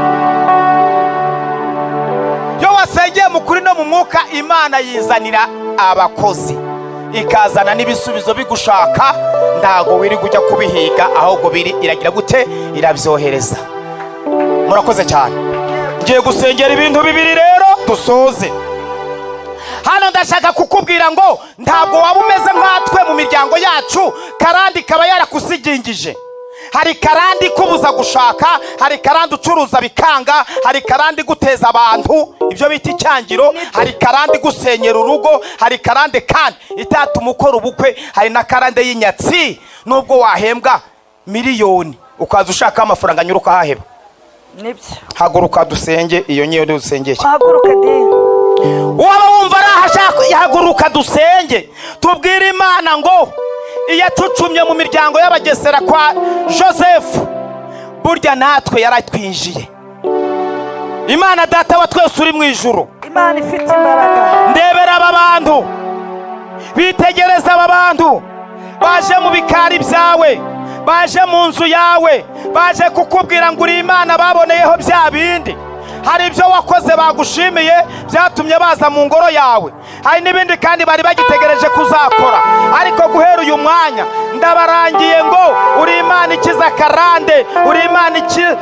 Iyo wasengeye mu kuri no mu Mwuka Imana yizanira abakozi, ikazana n'ibisubizo bigushaka. Ntago wirirwa ujya kubihiga, ahubwo biri iragira gute? Irabyohereza. Murakoze cyane. Ngiye gusengera ibintu bibiri rero dusoze. Hano ndashaka kukubwira ngo ntabwo waba umeze nkatwe mu miryango yacu, karande ikaba yarakusigingije. Hari karande ikubuza gushaka, hari karande ucuruza bikanga, hari karande iguteza abantu ibyo bita icyangiro, hari karande igusenyera urugo, hari karande kandi itatuma ukora ubukwe, hari na karande y'inyatsi. Nubwo wahembwa miliyoni ukaza ushaka amafaranga anyura ukahaheba. Nibyo. Haguruka dusenge. Iyo ngiyo dusengeye. Haguruka di. Waba wumva ari aho ashaka, haguruka dusenge, tubwire Imana ngo iyacucumye mu miryango y'Abagesera kwa Joseph, burya natwe yaratwinjiye. Imana Data wa twese uri mu ijuru, Imana ifite imbaraga. Ndebera aba bantu, bitegereza aba bantu baje mu bikari byawe, baje mu nzu yawe, baje kukubwira ngo uri Imana baboneyeho bya bindi. Hari ibyo wakoze bagushimiye byatumye baza mu ngoro yawe, hari n'ibindi kandi bari bagitegereje kuzakora. Ariko guhera uyu mwanya ndabarangiye ngo uri Imana ikiza karande, uri Imana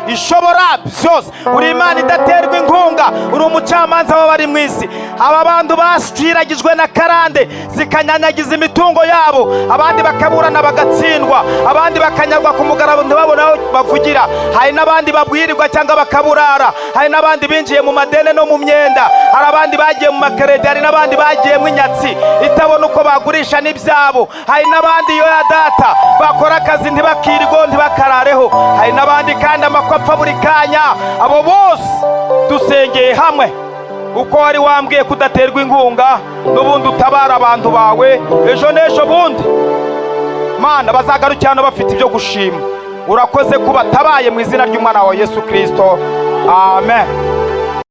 ishobora byose, uri Imana idaterwa inkunga, uri umucamanza w'abari mu isi. Aba bantu bashiragijwe na karande zikanyanyagiza imitungo yabo, abandi bakaburana bagatsindwa, abandi bakanyagwa ku mugaragaro ntibabone aho bavugira, hari n'abandi babwirirwa cyangwa bakaburara, hari n'abandi binjiye mu madene no mu myenda, hari abandi bagiye mu makeredi, hari n'abandi bagiyemo inyatsi itabona uko bagurisha n'ibyabo, hari n'abandi yo ya Data bakora akazi ntibakirwe, ntibakarareho, hari n'abandi kandi amakwa apfa buri kanya. Abo bose dusengeye hamwe, uko wari wambwiye kudaterwa inkunga n'ubundi utabara abantu bawe, ejo n'ejo bundi Mana bazagarukira hano bafite ibyo gushima. Urakoze ko batabaye, mu izina ry'umwana wawe Yesu Kirisito, amen.